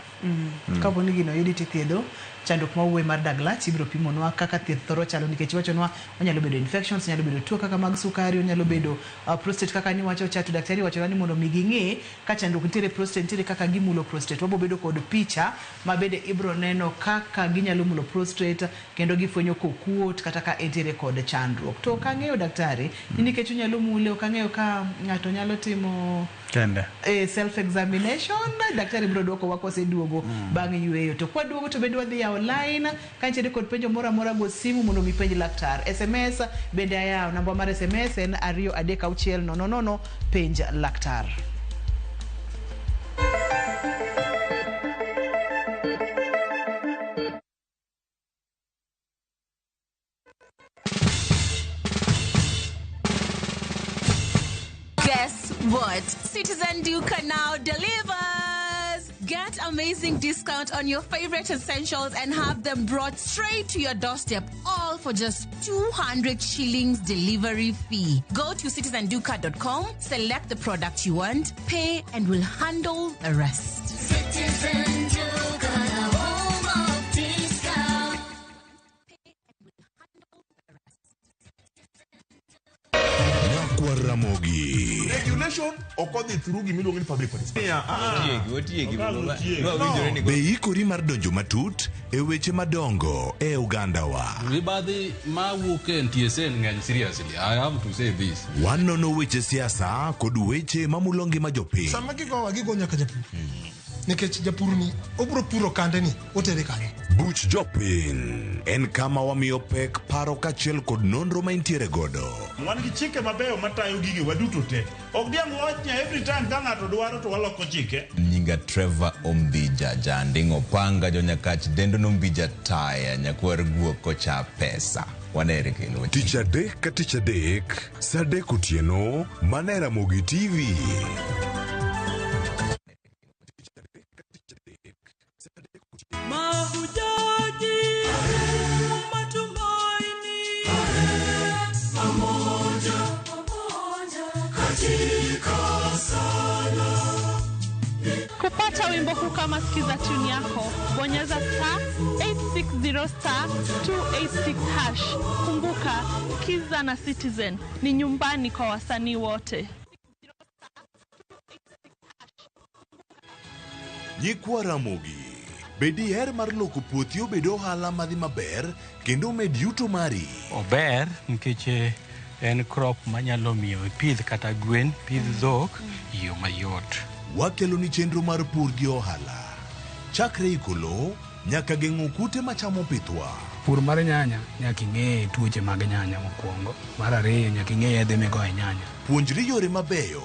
Kapo ni gini oyudi tithiedho, chandruok mawuoye mar dag lach ibiro pimonwa kaka thieth thoro chalo, nikech iwachonwa onyalo bedo infections, onyalo bedo tuo kaka mag sukari, onyalo bedo prostate kaka niwacho cha, to daktari wachonwa ni mondo mi ging'e ka chandruok nitiere prostate, nitiere kaka gimulo prostate. Wabo bedo kod picha ma bende ibiro neno kaka ginyalo mulo prostate kendo gifwenyo kokuot kata ka entiere kod chandruok. To ok ang'eyo daktari ni nikech onyalo mule, ok ang'eyo ka ng'ato nyalo timo kende self examination. Daktari biro duoko wa koseduogo bang' yueyo. To kwaduogo to bende wadhi yawo line ka nitiere kod penjo moro amora, go simu mondo mi penj laktar. SMS bende ayawo, namba mar SMS en 2 3 6 0 0, penj laktar. Guess what? Citizen Duka now delivers! Get amazing discount on your favorite essentials and have them brought straight to your doorstep, all for just 200 shillings delivery fee. Go to citizenduka.com, select the product you want, pay, and we'll handle the rest. Citizen Duka, the home of discount. Ramogi. Regulation ok odhi through gimiluongo ni public participation. Be ikori mar donjo matut e weche madongo e ogandawa. Mibadhi mawuok e NTSA ng'eny seriously. I have to say this. Wanono weche siasa kod weche mamulo ngima jopiny. Sama gigowa gigo nyaka japur. Nikech japur ni obro puro kande ni otere kanye. Buch jopiny en kama wamiyo pek paro kaachiel kod nonro ma intiere godo. Wan gi chike mabeyo matayo gige waduto te. Ok diang' wach ni every time ka ng'ato dwaro to waloko chike. Nyinga Trevor Ombija Janding'o Panga Jonyakach Dendo Nombija Taya Nyakwar Guok Kocha Pesa. Wanere kendo. Tich adek ka tich adek, sa 3 otieno, mana e Ramogi TV. Mahujaji matumaini pamoja katika sala. Kupata wimbo huu kama sikiza tune yako, bonyeza star 860 star 286 hash. Kumbuka, Kiza na Citizen ni nyumbani kwa wasanii wote. Nyikwa Ramogi, be diher mar loko puothi obed ohala madhi maber kendo med yuto mari? Ober nikech en crop manyalo miyo ipidh kata gwen, pidh dhok e yo mayot. Wakeloni chenro mar pur gi ohala. Chakre iko lowo nyaka geng'o kute machamo pithwa. Pur mar nyanya nyaka ing'e tuoche mag nyanya mokwongo. Mar ariyo nyaka ing'e yedhe migoyo e nyanya. Puonjri yore mabeyo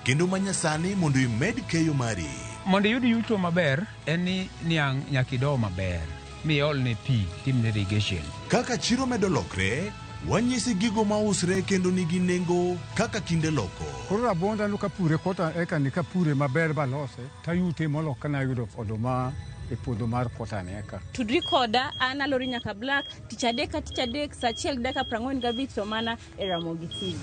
kendo manyasani mondo imed keyo mari. Mondo iyud yuto maber en ni niang' nyaka ido maber miolne pi timne irrigation. Kaka chiro medo lokre, wanyisi gigo mausre kendo nigi nengo kaka kinde loko. Koro rabuonda no kapure kota eka ni kapure maber balose tayute molo kana yudo oduma e puodho mar kota ni eka. Tudri koda an Alori nyaka Black tich adek ka tich adek saa 1:45 to mana e Ramogi TV.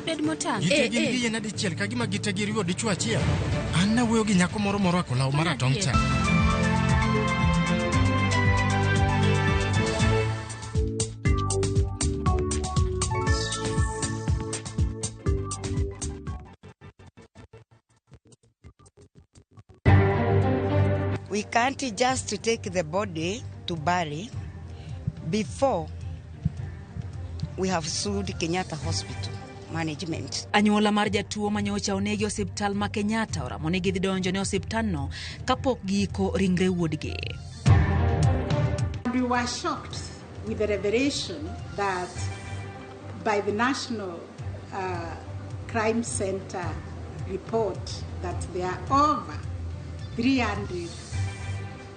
Bed motang'. Gite gin gi yien adichiel ka gima gite giriwo dichwo achiel. An nawuoyo gi nyako moro morwako law maratong' cha. We can't just take the body to bury before we have sued Kenyatta Hospital management. Anyuola mar jatuo manyocha onegi e osiptal ma Kenyatta oramo ni gidhi donjo ne osiptalno kapok giiko ringre wuodgi. We were shocked with the revelation that by the National Crime Center report that there are over 300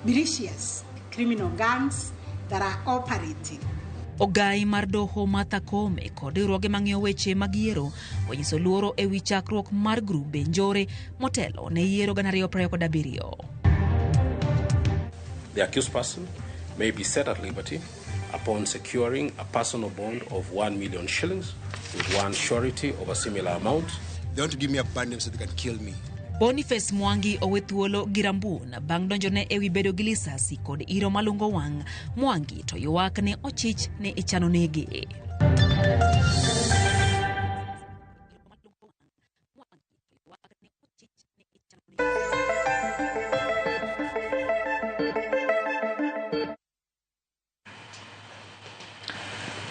militias, criminal gangs that are operating. Ogai mar doho Martha Koome kod riwruoge mang'iyo weche mag yiero onyiso luoro e wi chakruok mar grube njore motelo ne yiero 2027. The accused person may be set at liberty upon securing a personal bond of 1 million shillings with one surety of a similar amount. They want to give me a bad name so they can kill me. Boniface Mwangi owe thuolo gi Rambun bang' donjone e wi bedo gi lisasi kod iro malungo wang'. Mwangi to ywak ne ochich ne ichano nege.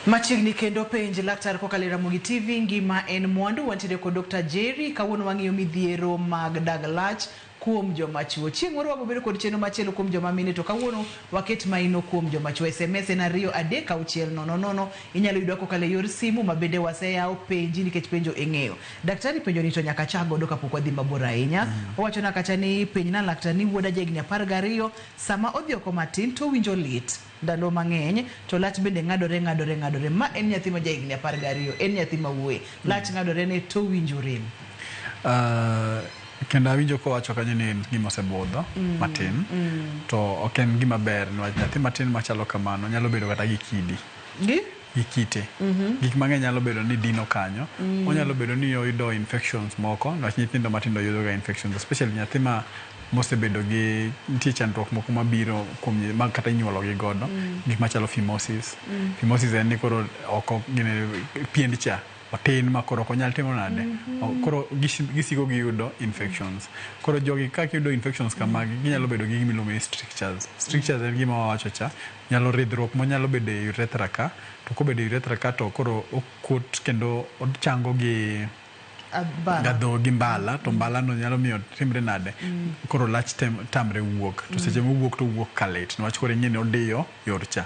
Machiegni kendo penj laktar kokalo e Ramogi TV, ngima en mwandu. Wantiere kod Dr. Jerry. Kawuono wang'iyo midhiero mag dag lach kuom joma chuo. Chieng' moro wabiro bedo kod chenro machielo kuom joma mine, to kawuono waket maino kuom joma chuo. SMS en 2 3 6 0 0. Inyalo yudwa kokalo e yor simu ma bende waseyawo penji nikech penjo ing'eyo. Daktari penjo ni to nyaka chak godo kapok wadhi mabor ahinya. Owacho na kacha ni penj na laktar ni wuoda ja higni 12 sama odhi oko matin to owinjo lit ndalo mang'eny to lach bende ng'adore. Ma en nyathi ma ja higni 12, en nyathi ma wuoyi. Lach ng'adore ne to owinjo rem. Kendo awinjo kowacho kanyo ni en gima osebudho matin to ok en gima ber niwach nyathi matin machalo kamano nyalo bedo kata gi kidi gi kite. Gik mang'eny nyalo bedo ni dino kanyo. Onyalo bedo ni oyudo infections moko niwach nyithindo matindo yudo ga infections, especially nyathi ma mosebedo gi nitie chandruok moko mabiro kuom ma kata inyuolo gi godo. Gik machalo phimosis. Phimosis en ni koro oko gine piend cha otin ma koro ok onyal timo nade. Koro gisiko giyudo infections. Koro jogi ka giyudo infections kamagi ginyalo bedo gi gima iluongo ni strictures. Strictures en gima wawacho cha, nyalo ridhruok monyalo bedo e urethra ka, to kobedo e urethra ka to koro okuot kendo ochango gi gadho gi mbala, to mbala no nyalo miyo timre nade. Koro lach tamre wuok, to seche mowuok to owuok kalit niwach koro ing'e ni odiyo yor cha.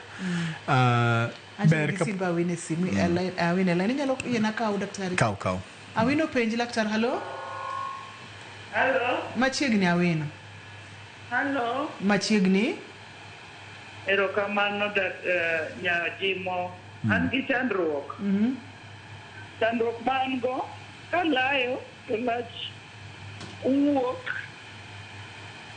Ber ka simba awine simu awine line inyalo yiena kaw daktari. Kaw. Awino penj laktar. Halo. Hello. Machiegni Awino. Hello. Machiegni. Erokamano dak nyajimo. An gi chandruok. Chandruok ma an go kalayo to lach wuok.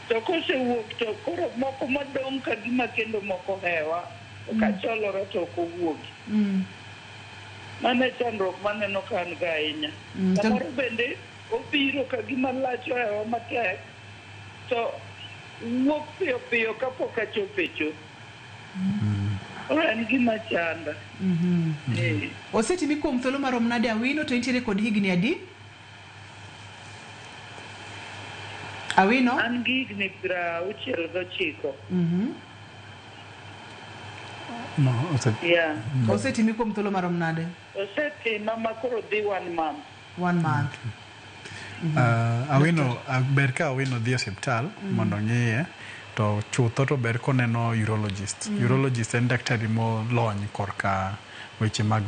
To kosewuok to koro moko madong' ka gima kendo moko hewa. To kacholore to ok owuogi. Mano e chandruok maneno ka an go ahinya. Samoro bende obiro ka gima lach ohewa matek to wuok piyo piyo kapok achopo e cho. Koro en gima chanda. Osetimi kuom thuolo marom nade Awino to intiere kod higni adi? Awino? An gi higni 69. No, ose Yeah. Osetimi kuom thuolo marom nade? Osetima ma koro dhi 1 month. 1 month. Awino, ber ka Awino dhi e osiptal mondo ong'iye to chutho to ber koneno urologist. Urologist en daktari molony korka weche mag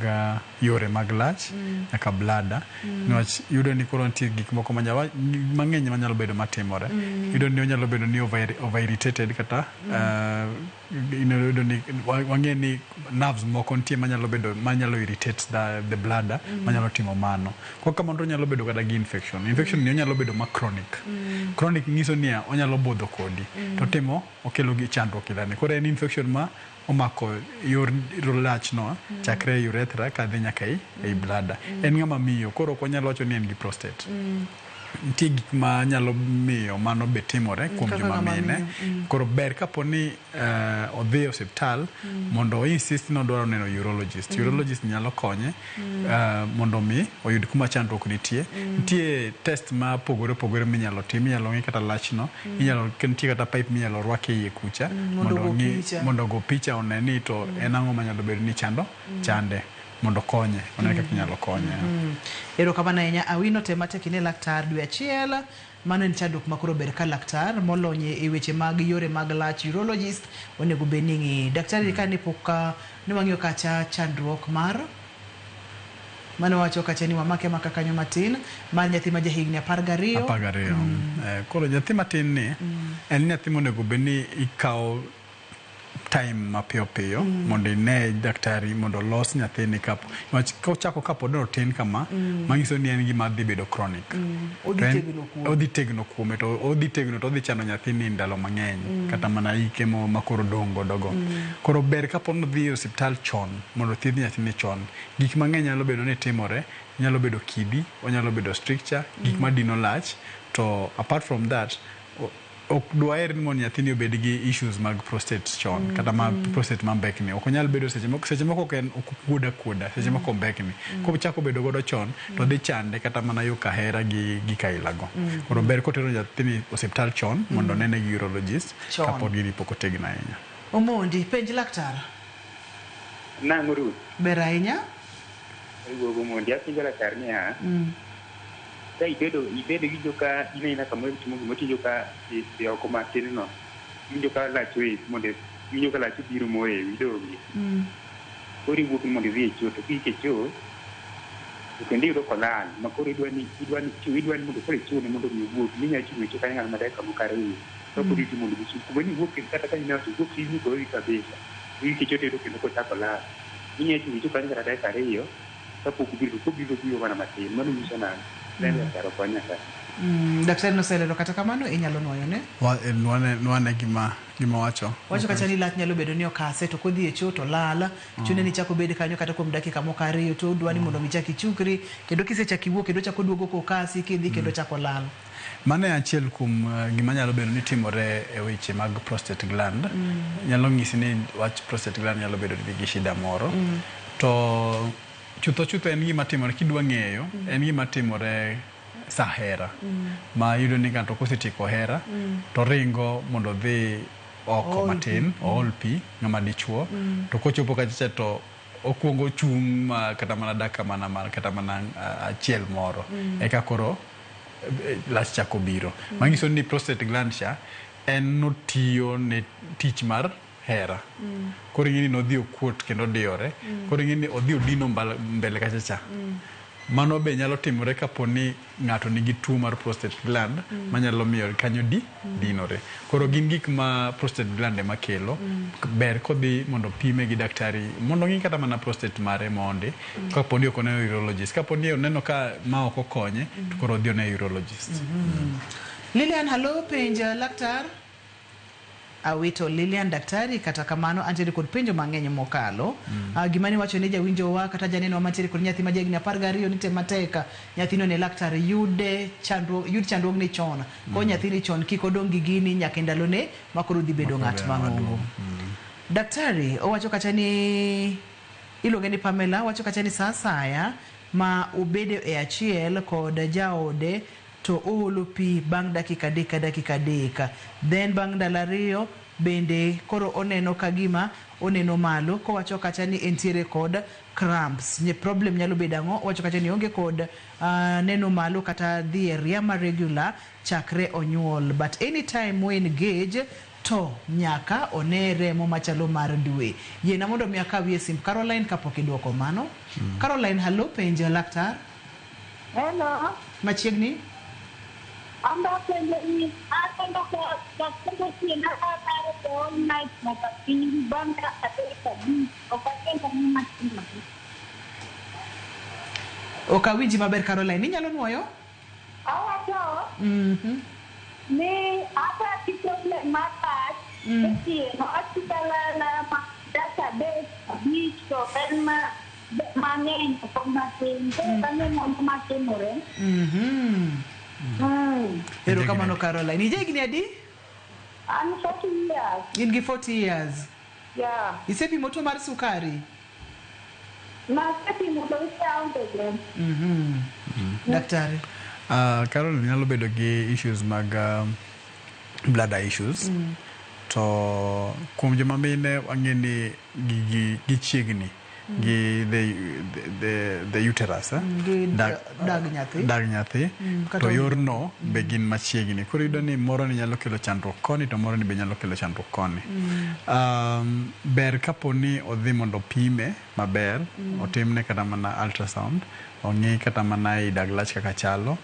yore mag lach nyaka bladder. Niwach iyudo ni koro nitie gik moko mang'eny manyalo bedo matimore. Iyudo ni onyalo bedo ni over irritated kata iyudo ni wang'e ni nerves moko nitie manyalo bedo manyalo irritate the bladder manyalo timo mano. Kok kamano to onyalo bedo kata gi infection. Infection ni onyalo bedo ma chronic. Chronic nyiso niya onyalo budho kodi. To timo okelo gi chandruok ilani. Koro en infection ma omako yor lach no chakre e urethra kadhi nyaka ei bladder. En ng'ama miyo koro ok wanyalo wacho ni en gi prostate. Nitie gik ma nyalo miyo mano be timore kuom joma mine. Koro ber kapo ni odhi e osiptal mondo insist ni odwaro neno urologist. Urologist nyalo konye mondo mi oyud kuma chandruok nitie. Nitie test ma opogore opogore minyalo tim, inyalo ng'i kata lachno, inyalo nitie kata pipe minyalo rwak e iye kucha mondo ogo picha one ni to en ang'o manyalo bedo ni chande. Mondo konye, one kaka inyalo konye. Erokamano ahinya Awino, tem matek ine laktar dwe achiel. Mano en chandruok ma koro ber ka laktar molony e weche mag yore mag lach urologist onego bed ni ng'i. Daktari ka ne pok ne wang'iyo kacha chandruok mar mane wacho kacha ni wamake maka kanyo matin mar nyathi ma jahigni 12. 12. Koro nyathi matin ni en nyathi monego bed ni ikawo time mapiyo piyo mondo ine daktari mondo olos nyathini kapo kochako kapod otin kama manyiso ni en gima dhi bedo chronic. Odhi tegno kuome to odhi tegno to odhi chando nyathini ndalo mang'eny kata mana ike ma koro dong' godogo. Koro ber kapo ni odhi e osiptal chon mondo thiedh nyathini chon. Gik mang'eny nyalo bedo ni timore, nyalo bedo kidi, onyalo bedo stricture, gik madino lach. To apart from that, ok dwaher ni mondo nyathini obed gi issues mag prostate chon kata ma prostate mambekni. Ok onyal bedo seche moko ok en okuoda kuoda, seche moko ombekni. Kochako bedo godo chon to dhi chande kata mana yo kahera gi gik ailago. Koro ber kotero nyathini osiptal chon mondo onene gi urologist kapod gini pok otegno ahinya. Omondi, penj laktar. Nang'o Ruth? Ber ahinya. Iwuogo Omondi, apenjo laktar niya. Ka ibedo iwinjo ka in aina kamoro itimo gimoro tiwinjo ka e oko matin no iwinjo ka lach oewi mondo iwinjo ka lach obiro moewi donge. Koro iwuok ni mondo idhi e cho to kiik e cho to kendo iyudo kolal ma koro idwa ni mondo koro ichune mondo mi owuogi minyalo chung' e cho kanyo ng'at ma dakika moko ariyo to pod irito mondo gichung' kuma ni iwuok kata ka inewacho iwuok iwinjo koewi kabisa iik e cho tiyudo kendo kochako lal inyalo chung' e cho kanyo kata dakika ariyo kapok obiro to kobiro obiro mana matin mano nyiso nang'o? Daktari noselero kata kamano inyalo nuoyone. Nwane gima wacho. Wacho kacha ni lach nyalo bedo ni okase to kodhi e cho to lal. Chune ni chako bed kanyo kata kuom dakika moko ariyo to odwa ni mondo michak ichukri kendo kisechako iwuok kendo chako duogo kokasi kidhi kendo chako lal. Mano e achiel kuom gima nyalo bedo ni timore e weche mag prostate gland. Nyalo nyisi ni wach prostate gland nyalo bedo ni gi shida moro. To chutho en gima timore kidwa ng'eyo, en gima timore sa hera. Ma iyudo ni ng'ato kosetieko hera to ringo mondo odhi oko matin, ool pi ng'ama dichuo. To kochopo kacha to okuongo chung' ma kata mana dakika mana kata mana achiel moro. Eka koro lach chako biro. Manyiso ni prostate gland cha en notiyo ne tich mar hera. Koro ing'e ni nodhi okuot kendo odiyore. Koro ing'e ni odhi odino mbele kacha cha. Mano be nyalo timore kapo ni ng'ato nigi tuo mar prostate gland manyalo miyo kanyo di dinore. Koro gin gik ma prostate gland ema kelo. Ber kodhi mondo pime gi daktari mondo ong'i kata mana prostate mare mondi kapo ni ok oneno urologist. Kapo ni oneno ka ma ok okonye to koro odhi one urologist. Lilian, hallo, penj laktar. Awito Lilian daktari, kata kamano antiere kod penjo mang'eny mokalo. Gima niwacho ni jawinjowa kata janeno mantiere kod nyathi ma jahigni 12 ni tem matek nyathino ne laktar yude chandruok yud chandruogni chon. Kony nyathini chon kik odong' gi gini nyaka e ndalone ma koro dhi bedo ng'at mang'ongo. Daktari owacho kacha ni iluonge ni Pamela wacho kacha ni sa asaya ma obedo e achiel kod jaode to oolo pi bang' dakika 3 ka dakika 3. Then bang' ndalo 2 bende koro oneno ka gima oneno malo kowacho kacha ni entiere kod cramps. Nye problem nyalo bedo ang'o? Owacho kacha ni onge kod neno malo kata dhi e riama regular chakre onyuol. But anytime we engage to nyaka one remo machalo mar dwe. Yiena mondo mi akawie simb Caroline kapok iduoko mano. Caroline, hallo, penj laktar. Hello. Machiegni. Amba penjo ni aneno ka kaketo tienda ka kare to all night nyaka piny bang' ka 3 5 ok akendo ni matimore. Ok awinji maber Caroline, inyalo nuoyo? Awacho ni ata gi problem mar lach otieno achikalala ma dakika 3 5 to en ma mang'eny ok matin koro ok ang'e mano matimore. Erokamano Caroline. Ija higni adi? An 40 years. In gi 40 years. Yeah. Isepimo tuo mar sukari? Nasepimo to aonge go. Daktari. Caroline nyalo bedo gi issues mag bladder issues. To kuom joma mine wang'e ni gigi gichiegni gi the uterus, eh? Gi dag nyathi. Dag nyathi. Kata To yorno be gin machiegni. Koro iyudo ni moro ni nyalo kelo chandruok koni to moro ni be nyalo kelo chandruok koni. Ber kapo ni odhi mondo opime maber, otimne kata mana ultrasound, ong'i kata mana i dag lach kaka chalo,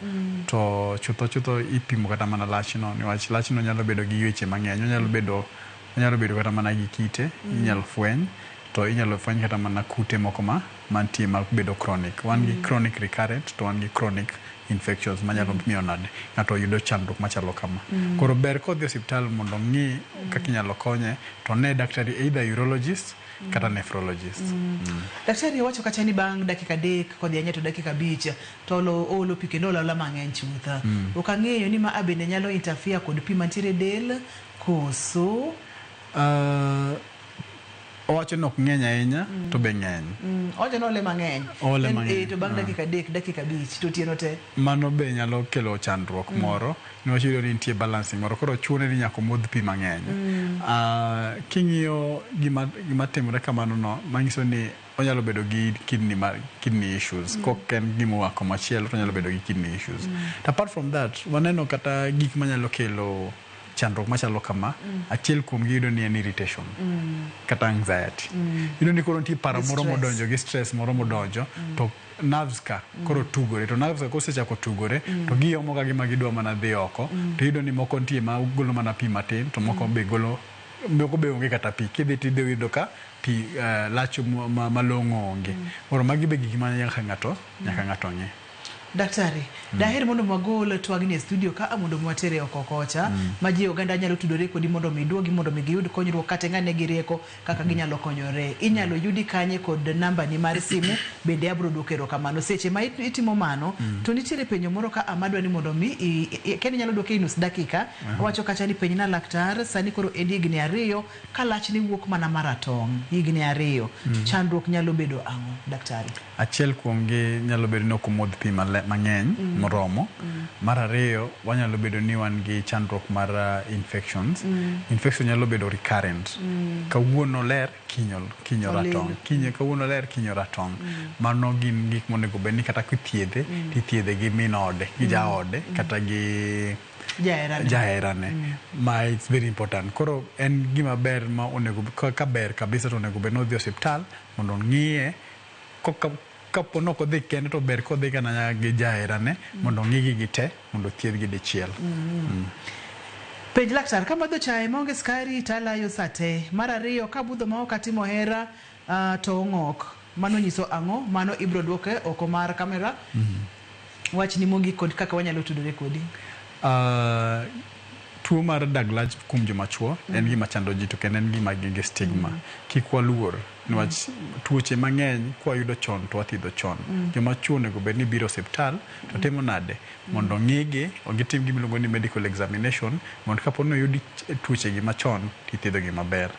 to chutho chutho ipimo kata mana lachno, niwach lachno nyalo bedo gi weche mang'eny. Onyalo bedo kata mana gi kite, inyalo fweny, to inyalo fweny kata mana kute moko ma mantie ma bedo chronic. Wan gi chronic recurrent to wan gi chronic infections manyalo miyo nade ng'ato yudo chandruok machalo kama. Koro ber kodhi e osiptal mondo ong'i kaka inyalo konye to ne daktari either urologist kata nephrologist. Daktari owacho kacha ni bang' dakika 3 kodhi anya to dakika 5 to olo pi kendo olo aola mang'eny chutho. Ok ang'eyo ni ma bende nyalo interfere kod pi mantiere e del koso? Owacho ni ok ng'eny ahinya to be ng'eny. Owacho ni ole mang'eny. Ole mang'eny. To bang' dakika 3 dakika 5 to otieno te. Mano be nyalo kelo chandruok moro niwach iyudo ni nitie balancing moro koro chune ni nyaka omodh pi mang'eny. King'iyo gima timore kamano no manyiso ni onyalo bedo gi kidney issues. Kok en gima oa komachielo to onyalo bedo gi kidney issues. To apart from that, waneno kata gik manyalo kelo chandruok machalo kama, achiel kuom gi iyudo ni en irritation kata anxiety. Iyudo ni koro nitie paro moro modonjo gi stress moro modonjo to nerves ka koro tugore to nerves ka kosechako tugore to giomo ka gima gidwa mana dhi oko to iyudo ni moko nitie ma golo mana pi matin to moko be golo moko be onge kata pi kidhi tidhi yudo ka pi lach malong'o onge. Koro magi be gik ma nyaka ng'ato ng'e. Daktari, daher mondo wagol twagni e studio ka mondo watere oko kocha ma ji oganda nyalo tudore kodi mondo mi duogi mondo mi giyud konyruok kata ng'ane gi rieko kaka ginyalo konyore. Inyalo yudi kanye kod namba ni mar simu bende abro duoko erokamano. Seche ma itimo mano to nitiere penjo moro ka amadwa ni mondo mi kendo inyalo duoke e nus dakika. Wacho kacha ni penj na laktar sani koro en higni 2 ka lachni wuok mana maratong' higni 2 chandruok nyalo bedo ang'o daktari? Achiel kuom gi nyalo bedo ni ok omodh pi mang'eny moromo. Mar ariyo wanyalo bedo ni wan gi chandruok mar infections. Infection nyalo bedo recurrent. Kawuono ler kinyo ratong'. Kinyo kawuono ler kinyo ratong'. Mano gin gik monego bed ni kata kithiedhe tithiedhe gi min ode, gi jaode kata gi jaherane. Ma it's very important. Koro en gima ber ma onego ka ber kabisa to onego bed ni odhi osiptal mondo ong'iye koka Kapo ni ok odhi kende to ber kodhi kana gi jaherane mondo ong'igi gi te mondo othiedhgi dichiel. Penj laktar, kamadho chae maonge skari to alayo sa te. Mar ariyo, kabudho ma ok atimo hera to ong'ok. Mano nyiso ang'o? Mano ibro duoke oko mar kamera. Wachni mogik kod kaka wanyalo tudore kodi. Tuo mar dag lach kuom joma chuo en gima chando ji to kendo en gima nigi stigma. Kik waluor niwach tuoche mang'eny kwayudo chon to wathiedho chon. Joma chuo onego bed ni biro osiptal to timo nade mondo ong'igi gitim gima iluongo ni medical examination mondo kapo ni oyud tuoche gi machon tithiedho gi maber.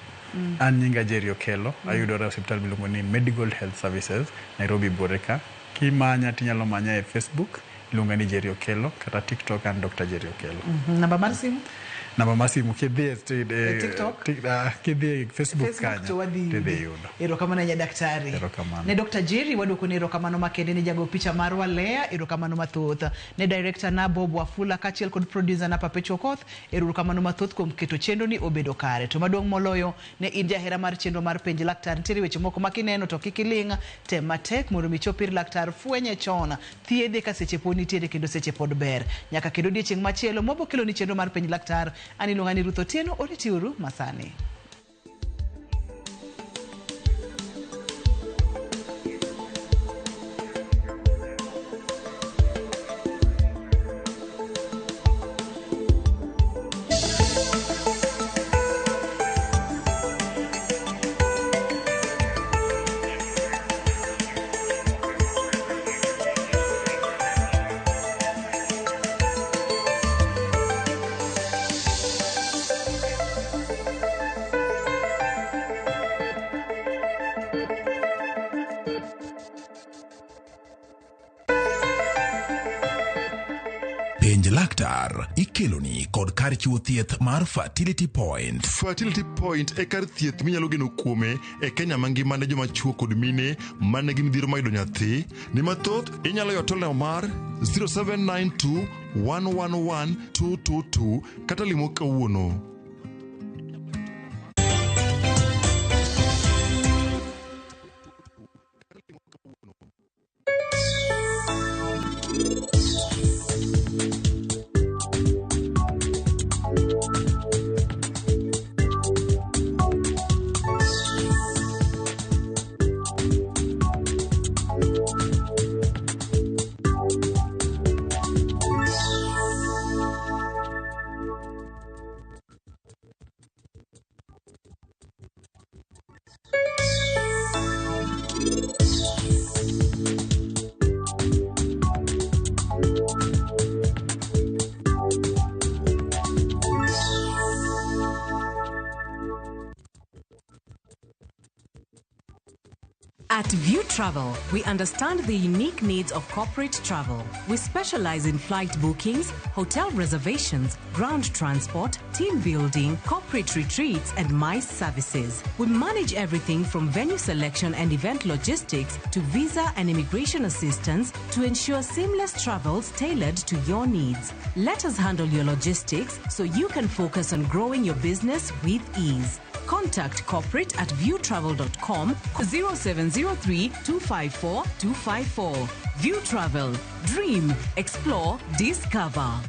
An nyinga Jerry Okello, ayudora e osiptal miluongo ni Medigold Health Services, Nairobi buore ka. Kimanya tinyalo manya e Facebook iluonga ni Jerry Okello kata TikTok an Dr. Jerry Okello. Namba mar simu? Namba mar simu kidhi e E TikTok? Kidhi e Facebook Facebook to kanyo wadhi tidhi yudi. yudo. Erokamano ahinya daktari. Erokamano. Ne Dr. Jerry waduoko ni erokamano makende ne jago picha marwa Lea, erokamano mathoth. Ne director na Bob Wafula kaachiel kod producer na Perpetual Okoth, erokamano mathoth kuom keto chenro ni obedo kare. To maduong' moloyo ne in jahera mar chenro mar penj laktar, nitiere weche moko ma kineno to kik iling', tem matek mondo mi ichop ir laktar, fwenye chon, thiedhe ka seche pod nitiere kendo seche pod ber. Nyaka kendo odiechieng' machielo mwabo kelo ni chenro mar penj laktar. An iluonga ni Ruth Otieno, oritiuru masani. Penj laktar ikeloni kod kar chiwo thieth mar Fertility Point. Fertility Point e kar thieth minyalo geno kuome e Kenya mangima ne joma chuo kod mine ma nigi midhiero mar yudo nyathi. Ni mathoth inyalo yudo tolno mar 0792 111 222 kata limo kawuono. At View Travel, we understand the unique needs of corporate travel. We specialize in flight bookings, hotel reservations, ground transport, team building, corporate retreats, and MICE services. We manage everything from venue selection and event logistics to visa and immigration assistance to ensure seamless travels tailored to your needs. Let us handle your logistics so you can focus on growing your business with ease. Contact corporate at viewtravel.com 0703 254 254. View Travel. Dream, explore, discover.